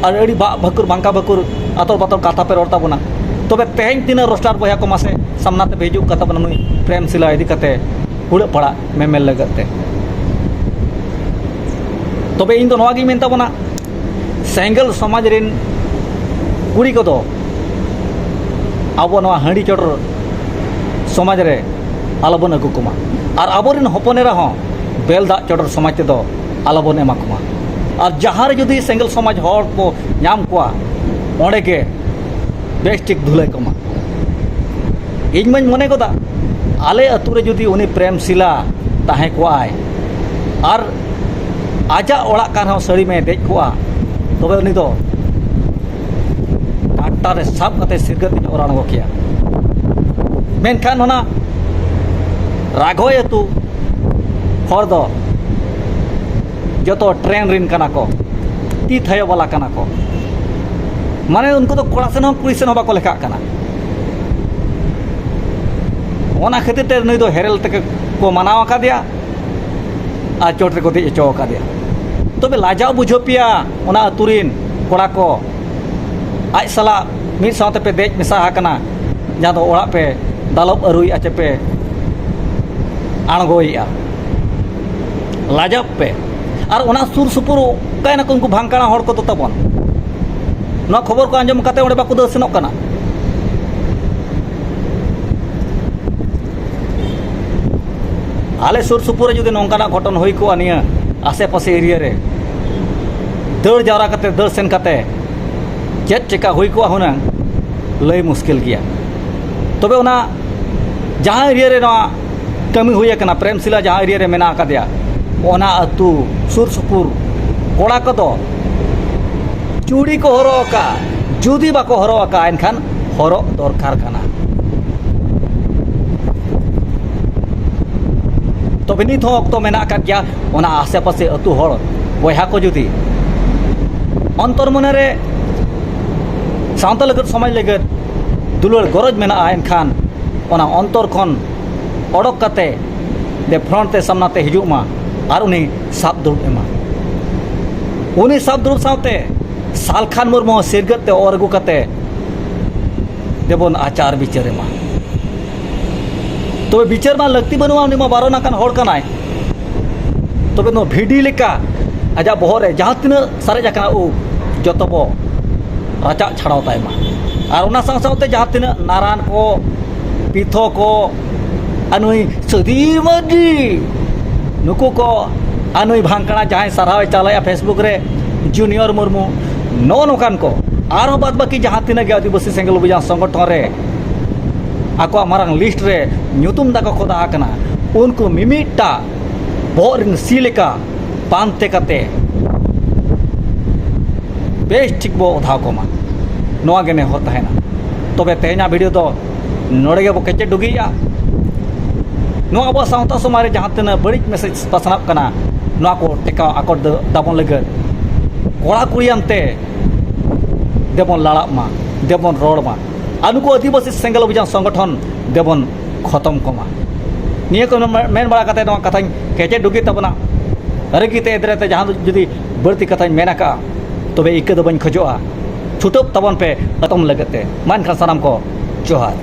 ᱟᱨ ᱟᱹᱰᱤ ᱵᱟᱜ ᱵᱷᱟᱹᱠᱩᱨ ᱵᱟᱝᱠᱟ ᱵᱷᱟᱹᱠᱩᱨ ᱟᱛᱚᱨ ᱵᱟᱛᱚᱨ ᱠᱟᱛᱷᱟ ᱯᱮ ᱨᱚᱲ ᱛᱟᱵᱚᱱᱟ᱾ ᱛᱚᱵᱮ ᱛᱮᱦᱮᱧ ᱛᱤᱱᱟᱹᱜ ᱨᱳᱥᱴᱟᱨ ᱵᱚᱭᱦᱟ ᱠᱚ ᱢᱟᱥᱮ ᱥᱟᱢᱱᱟ ᱛᱮᱯᱮ ᱦᱤᱡᱩᱜ ᱠᱟᱱ ᱛᱟᱵᱚᱱᱟ ᱱᱩᱭ ᱯᱨᱮᱢ ᱥᱤᱞᱟ ᱤᱫᱤ ᱠᱟᱛᱮ ᱦᱩᱲᱟᱹᱜ ᱯᱟᱲᱟᱜ ᱢᱮᱢᱮᱱ ᱞᱟᱹᱜᱤᱫ ᱛᱮ? ᱛᱚᱵᱮ ᱤᱧ ᱫᱚ ᱱᱚᱣᱟ ᱜᱤᱧ ᱢᱮᱱ ᱛᱟᱵᱚᱱᱟ, ᱥᱮᱸᱜᱮᱞ ᱥᱚᱢᱟᱡᱽ ᱨᱮᱱ ᱠᱩᱲᱤ ᱠᱚᱫᱚ ᱟᱵᱚ ᱱᱚᱣᱟ ᱦᱟᱺᱰᱤ ᱪᱚᱰᱚᱨ ᱥᱚᱢᱟᱡᱽ ᱨᱮ ᱟᱞᱚᱵᱚᱱ ᱟᱹᱜᱩ ᱠᱚᱢᱟ᱾ ᱟᱨ ᱟᱵᱚᱨᱮᱱ ᱦᱚᱯᱚᱱ ᱮᱨᱟ ᱦᱚᱸ ᱵᱮᱞ ᱫᱟᱜ ᱪᱚᱰᱚᱨ ᱥᱚᱢᱟᱡᱽ ᱛᱮᱫᱚ ᱟᱞᱚᱵᱚᱱ ᱮᱢᱟ ᱠᱚᱢᱟ᱾ ᱟᱨ ᱡᱟᱦᱟᱸ ᱨᱮ ᱡᱩᱫᱤ ᱥᱮᱸᱜᱮᱞ ᱥᱚᱢᱟᱡᱽ ᱦᱚᱲ ᱠᱚ ᱧᱟᱢ ᱠᱚᱣᱟ, ᱚᱸᱰᱮ ᱜᱮ ᱵᱮᱥ ᱴᱷᱤᱠ ᱫᱷᱩᱞᱟᱹᱭ ᱠᱚᱢᱟ᱾ ᱤᱧ ᱢᱟᱧ ᱢᱚᱱᱮ ᱜᱚᱫᱟ, ᱟᱞᱮ ᱟᱹᱛᱩ ᱨᱮ ᱡᱩᱫᱤ ᱩᱱᱤ ᱯᱨᱮᱢ ᱥᱤᱞᱟ ᱛᱟᱦᱮᱸ ᱠᱚᱜᱼᱟᱭ ᱟᱨ ᱟᱡᱟᱜ ᱚᱲᱟᱜ ᱠᱟᱱ ᱨᱮᱦᱚᱸ ᱥᱟᱹᱲᱤᱢᱮ ᱫᱮᱡ ᱠᱚᱜᱼᱟ, ᱛᱚᱵᱮ ᱩᱱᱤ ᱫᱚ ᱰᱟᱠᱛᱟᱨ ᱨᱮ ᱥᱟᱵ ᱠᱟᱛᱮ ᱥᱤᱨᱜᱟᱹᱛ ᱤᱧ ᱚᱨ ᱟᱬᱜᱚ ᱠᱮᱭᱟ᱾ ᱢᱮᱱᱠᱷᱟᱱ ᱚᱱᱟ ᱨᱟᱜᱷᱚᱭ ᱟᱹᱛᱩ ᱦᱚᱲ ᱫᱚ ᱡᱚᱛᱚ ᱴᱨᱮᱱ ᱨᱤᱱ ᱠᱟᱱᱟ ᱠᱚ, ᱛᱤ ᱛᱷᱟᱭᱚ ᱵᱟᱞᱟ ᱠᱟᱱᱟ ᱠᱚ᱾ ᱢᱟᱱᱮ ᱩᱱᱠᱩ ᱫᱚ ᱠᱚᱲᱟ ᱥᱮᱱ ᱦᱚᱸ ᱠᱩᱲᱤ ᱥᱮᱱ ᱦᱚᱸ ᱵᱟᱠᱚ ᱞᱮᱠᱷᱟᱜ ᱠᱟᱱᱟ᱾ ᱚᱱᱟ ᱠᱷᱟᱹᱛᱤᱨ ᱛᱮ ᱱᱩᱭ ᱫᱚ ᱦᱮᱨᱮᱞ ᱛᱮᱜᱮ ᱠᱚ ᱢᱟᱱᱟᱣ ᱟᱠᱟᱫᱮᱭᱟ ᱟᱨ ᱪᱚᱴ ᱨᱮᱠᱚ ᱫᱮᱡ ᱦᱚᱪᱚ ᱟᱠᱟᱫᱮᱭᱟ᱾ ᱛᱚᱵᱮ ᱞᱟᱡᱟᱣ ᱵᱩᱡᱷᱟᱹᱣ ᱯᱮᱭᱟ ᱚᱱᱟ ᱟᱹᱛᱩ ᱨᱤᱱ ᱠᱚᱲᱟ ᱠᱚ, ᱟᱡ ᱥᱟᱞᱟᱜ ᱢᱤᱫ ᱥᱟᱶᱛᱮ ᱯᱮ ᱫᱮᱡ ᱢᱮᱥᱟ ᱟᱠᱟᱱᱟ, ᱡᱟᱦᱟᱸ ᱫᱚ ᱚᱲᱟᱜ ᱯᱮ ᱫᱟᱞᱚᱵ ᱟᱹᱨᱩᱭᱮᱫᱼᱟ ᱪᱮ ᱯᱮ ᱟᱬᱜᱚᱭᱮᱫᱼᱟ᱾ ᱞᱟᱡᱟᱜ ᱯᱮ᱾ ᱟᱨ ᱚᱱᱟ ᱥᱩᱨ ᱥᱩᱯᱩᱨ ᱚᱠᱟᱭᱮᱱᱟ ᱠᱚ ᱩᱱᱠᱩ ᱵᱷᱟᱝᱠᱟᱲᱟ ᱦᱚᱲ ᱠᱚᱫᱚ ᱛᱟᱵᱚᱱ? ᱱᱚᱣᱟ ᱠᱷᱚᱵᱚᱨ ᱠᱚ ᱟᱸᱡᱚᱢ ᱠᱟᱛᱮ ᱚᱸᱰᱮ ᱵᱟᱠᱚ ᱫᱟᱹᱲ ᱥᱮᱱᱚᱜ ᱠᱟᱱᱟ? ᱟᱞᱮ ᱥᱩᱨ ᱥᱩᱯᱩᱨ ᱨᱮ ᱡᱩᱫᱤ ᱱᱚᱝᱠᱟᱱᱟᱜ ᱜᱷᱚᱴᱚᱱ ᱦᱩᱭ ᱠᱚᱜᱼᱟ, ᱱᱤᱭᱟᱹ ᱟᱥᱮ ᱯᱟᱥᱮ ᱮᱨᱤᱭᱟ ᱨᱮ, ᱫᱟᱹᱲ ᱡᱟᱣᱨᱟ ᱠᱟᱛᱮ, ᱫᱟᱹᱲ ᱥᱮᱱ ᱠᱟᱛᱮ ᱪᱮᱫ ᱪᱮᱠᱟ ᱦᱩᱭ ᱠᱚᱜᱼᱟ ᱦᱩᱱᱟᱹᱝ, ᱞᱟᱹᱭ ᱢᱩᱥᱠᱤᱞ ᱜᱮᱭᱟ᱾ ᱛᱚᱵᱮ ᱚᱱᱟ ᱡᱟᱦᱟᱸ ᱮᱨᱤᱭᱟ ᱨᱮ ᱱᱚᱣᱟ ᱠᱟᱹᱢᱤ ᱦᱩᱭ ᱟᱠᱟᱱᱟ, ᱯᱨᱮᱢᱥᱤᱞᱟ ᱡᱟᱦᱟᱸ ᱮᱨᱤᱭᱟ ᱨᱮ ᱢᱮᱱᱟᱜ ᱟᱠᱟᱫᱮᱭᱟ, ᱚᱱᱟ ᱟᱹᱛᱩ ᱥᱩᱨ ᱥᱩᱯᱩᱨ ᱠᱚᱲᱟ ᱠᱚᱫᱚ ᱪᱩᱲᱤ ᱠᱚ ᱦᱚᱨᱚᱜ ᱟᱠᱟᱫᱼᱟ᱾ ᱡᱩᱫᱤ ᱵᱟᱠᱚ ᱦᱚᱨᱚᱜ ᱟᱠᱟᱫᱼᱟ, ᱮᱱᱠᱷᱟᱱ ᱦᱚᱨᱚᱜ ᱫᱚᱨᱠᱟᱨ ᱠᱟᱱᱟ᱾ ᱛᱚᱵᱮ ᱱᱤᱛ ᱦᱚᱸ ᱚᱠᱛᱚ ᱢᱮᱱᱟᱜ ᱟᱠᱟᱫ ᱜᱮᱭᱟ ᱚᱱᱟ ᱟᱥᱮ ᱯᱟᱥᱮ ᱟᱹᱛᱩ ᱦᱚᱲ, ᱵᱚᱭᱦᱟ ᱠᱚ ᱡᱩᱫᱤ ᱚᱱᱛᱚᱨ ᱢᱚᱱᱮ ᱨᱮ ᱥᱟᱶᱛᱟ ᱞᱟᱹᱜᱤᱫ, ᱥᱚᱢᱟᱡᱽ ᱞᱟᱹᱜᱤᱫ ᱫᱩᱞᱟᱹᱲ ᱜᱚᱨᱚᱡᱽ ᱢᱮᱱᱟᱜᱼᱟ, ᱮᱱᱠᱷᱟᱱ ᱚᱱᱟ ᱚᱱᱛᱚᱨ ᱠᱷᱚᱱ ᱚᱰᱚᱠ ᱠᱟᱛᱮ ᱫᱮ ᱯᱷᱨᱚᱱᱴ ᱛᱮ, ᱥᱟᱢᱱᱟ ᱛᱮ ᱦᱤᱡᱩᱜ ᱢᱟ ᱟᱨ ᱩᱱᱤ ᱥᱟᱵ ᱫᱩᱲᱩᱵ ᱮᱢᱟ᱾ ᱩᱱᱤ ᱥᱟᱵ ᱫᱩᱲᱩᱵ ᱥᱟᱶᱛᱮ ᱥᱟᱞᱠᱷᱟᱱ ᱢᱩᱨᱢᱩ ᱦᱚᱸ ᱥᱤᱨᱜᱟᱹᱫ ᱛᱮ ᱚᱨ ᱟᱹᱜᱩ ᱠᱟᱛᱮ ᱫᱮᱵᱚᱱ ᱟᱪᱟᱨ ᱵᱤᱪᱟᱹᱨ ᱮᱢᱟ᱾ ᱛᱚᱵᱮ ᱵᱤᱪᱟᱹᱨ ᱢᱟ ᱞᱟᱹᱠᱛᱤ ᱵᱟᱹᱱᱩᱜᱼᱟ, ᱩᱱᱤ ᱢᱟ ᱵᱟᱨᱚᱱ ᱟᱠᱟᱱ ᱦᱚᱲ ᱠᱟᱱᱟᱭ᱾ ᱛᱚᱵᱮ ᱱᱚᱣᱟ ᱵᱷᱤᱰᱤ ᱞᱮᱠᱟ ᱟᱡᱟᱜ ᱵᱚᱦᱚᱜ ᱨᱮ ᱡᱟᱦᱟᱸ ᱛᱤᱱᱟᱹᱜ ᱥᱟᱨᱮᱡ ᱟᱠᱟᱱᱟ ᱩᱵ, ᱡᱚᱛᱚ ᱵᱚ ᱨᱟᱪᱟᱜ ᱪᱷᱟᱲᱟᱣ ᱛᱟᱭ ᱢᱟ᱾ ᱟᱨ ᱚᱱᱟ ᱥᱟᱶ ᱥᱟᱶᱛᱮ ᱡᱟᱦᱟᱸ ᱛᱤᱱᱟᱹᱜ ᱱᱟᱨᱟᱱ ᱠᱚ, ᱯᱤᱛᱷᱚ ᱠᱚ, ᱟᱨ ᱱᱩᱭ ᱥᱟᱹᱫᱤ ᱢᱟᱹᱨᱰᱤ, ᱱᱩᱠᱩ ᱠᱚ, ᱟᱨ ᱱᱩᱭ ᱵᱷᱟᱝᱠᱲᱟ ᱡᱟᱦᱟᱸᱭ ᱥᱟᱨᱦᱟᱣᱮ ᱪᱟᱞᱟᱭᱟ Facebook ᱨᱮ, ᱡᱩᱱᱤᱭᱚᱨ ᱢᱩᱨᱢᱩ, ᱱᱚᱜᱼᱚ ᱱᱚᱝᱠᱟᱱ ᱠᱚ, ᱟᱨᱦᱚᱸ ᱵᱟᱫ ᱵᱟᱹᱠᱤ ᱡᱟᱦᱟᱸ ᱛᱤᱱᱟᱹᱜ ᱜᱮ ᱟᱹᱫᱤᱵᱟᱹᱥᱤ ᱥᱮᱸᱜᱮᱞ ᱚᱵᱷᱤᱡᱟᱱ ᱥᱚᱝᱜᱚᱴᱷᱚᱱ ᱨᱮ ᱟᱠᱚᱣᱟᱜ ᱢᱟᱨᱟᱝ ᱞᱤᱥᱴ ᱨᱮ ᱧᱩᱛᱩᱢ ᱛᱟᱠᱚ ᱠᱷᱚᱫᱟ ᱟᱠᱟᱱᱟ, ᱩᱱᱠᱩ ᱢᱤᱢᱤᱫᱴᱟᱜ ᱵᱚᱦᱚᱜ ᱨᱮᱱ ᱥᱤ ᱞᱮᱠᱟ ᱯᱟᱱᱛᱮ ᱠᱟᱛᱮ ᱵᱮᱥ ᱴᱷᱤᱠ ᱵᱚ ᱚᱫᱷᱟᱣ ᱠᱚᱢᱟ, ᱱᱚᱣᱟ ᱜᱮ ᱱᱮᱦᱚᱨ ᱛᱟᱦᱮᱱᱟ᱾ ᱛᱚᱵᱮ ᱛᱮᱦᱮᱧᱟᱜ ᱵᱷᱤᱰᱤᱭᱳ ᱫᱚ ᱱᱚᱰᱮ ᱜᱮᱵᱚ ᱠᱮᱪᱮᱫ ᱰᱩᱜᱤᱭᱮᱜᱼᱟ᱾ ᱱᱚᱣᱟ ᱟᱵᱚᱣᱟᱜ ᱥᱟᱶᱛᱟ ᱥᱚᱢᱟᱡᱽ ᱨᱮ ᱡᱟᱦᱟᱸ ᱛᱤᱱᱟᱹᱜ ᱵᱟᱹᱲᱤᱡ ᱢᱮᱥᱮᱡᱽ ᱯᱟᱥᱱᱟᱜ ᱠᱟᱱᱟ, ᱱᱚᱣᱟ ᱠᱚ ᱴᱮᱠᱟᱣ ᱟᱠᱚᱴ ᱫᱟ-, ᱛᱟᱵᱚᱱ ᱞᱟᱹᱜᱤᱫ ᱠᱚᱲᱟ ᱠᱩᱲᱤᱭᱟᱱ ᱛᱮ ᱫᱮᱵᱚᱱ ᱞᱟᱲᱟᱜ ᱢᱟ, ᱫᱮᱵᱚᱱ ᱨᱚᱲ ᱢᱟ᱾ ᱟᱨ ᱱᱩᱠᱩ ᱟᱹᱫᱤᱵᱟᱹᱥᱤ ᱥᱮᱸᱜᱮᱞ ᱚᱵᱷᱤᱡᱟᱱ ᱥᱚᱝᱜᱚᱴᱷᱚᱱ ᱫᱮᱵᱚᱱ ᱠᱷᱚᱛᱚᱢ ᱠᱚᱢᱟ᱾ ᱱᱤᱭᱟᱹ ᱠᱚ ᱢᱮᱱ ᱵᱟᱲᱟ ᱠᱟᱛᱮ ᱱᱚᱣᱟ ᱠᱟᱛᱷᱟᱧ ᱠᱮᱪᱮᱫ ᱰᱩᱜᱤ ᱛᱟᱵᱚᱱᱟ᱾ ᱨᱟᱹᱜᱤ ᱛᱮ ᱮᱫᱽᱨᱮ ᱛᱮ ᱡᱟᱦᱟᱸ ᱫᱚ ᱡᱩᱫᱤ ᱵᱟᱹᱲᱛᱤ ᱠᱟᱛᱷᱟᱧ ᱢᱮᱱ ᱟᱠᱟᱜᱼᱟ, ᱛᱚᱵᱮ ᱤᱠᱟᱹ ᱫᱚ ᱵᱟᱹᱧ ᱠᱷᱚᱡᱚᱜᱼᱟ᱾ ᱪᱷᱩᱴᱟᱹᱜ ᱛᱟᱵᱚᱱ ᱯᱮ ᱮᱛᱚᱢ ᱞᱟᱹᱜᱤᱫ ᱛᱮ᱾ ᱢᱟ ᱮᱱᱠᱷᱟᱱ ᱥᱟᱱᱟᱢ ᱠᱚ ᱡᱚᱦᱟᱨ᱾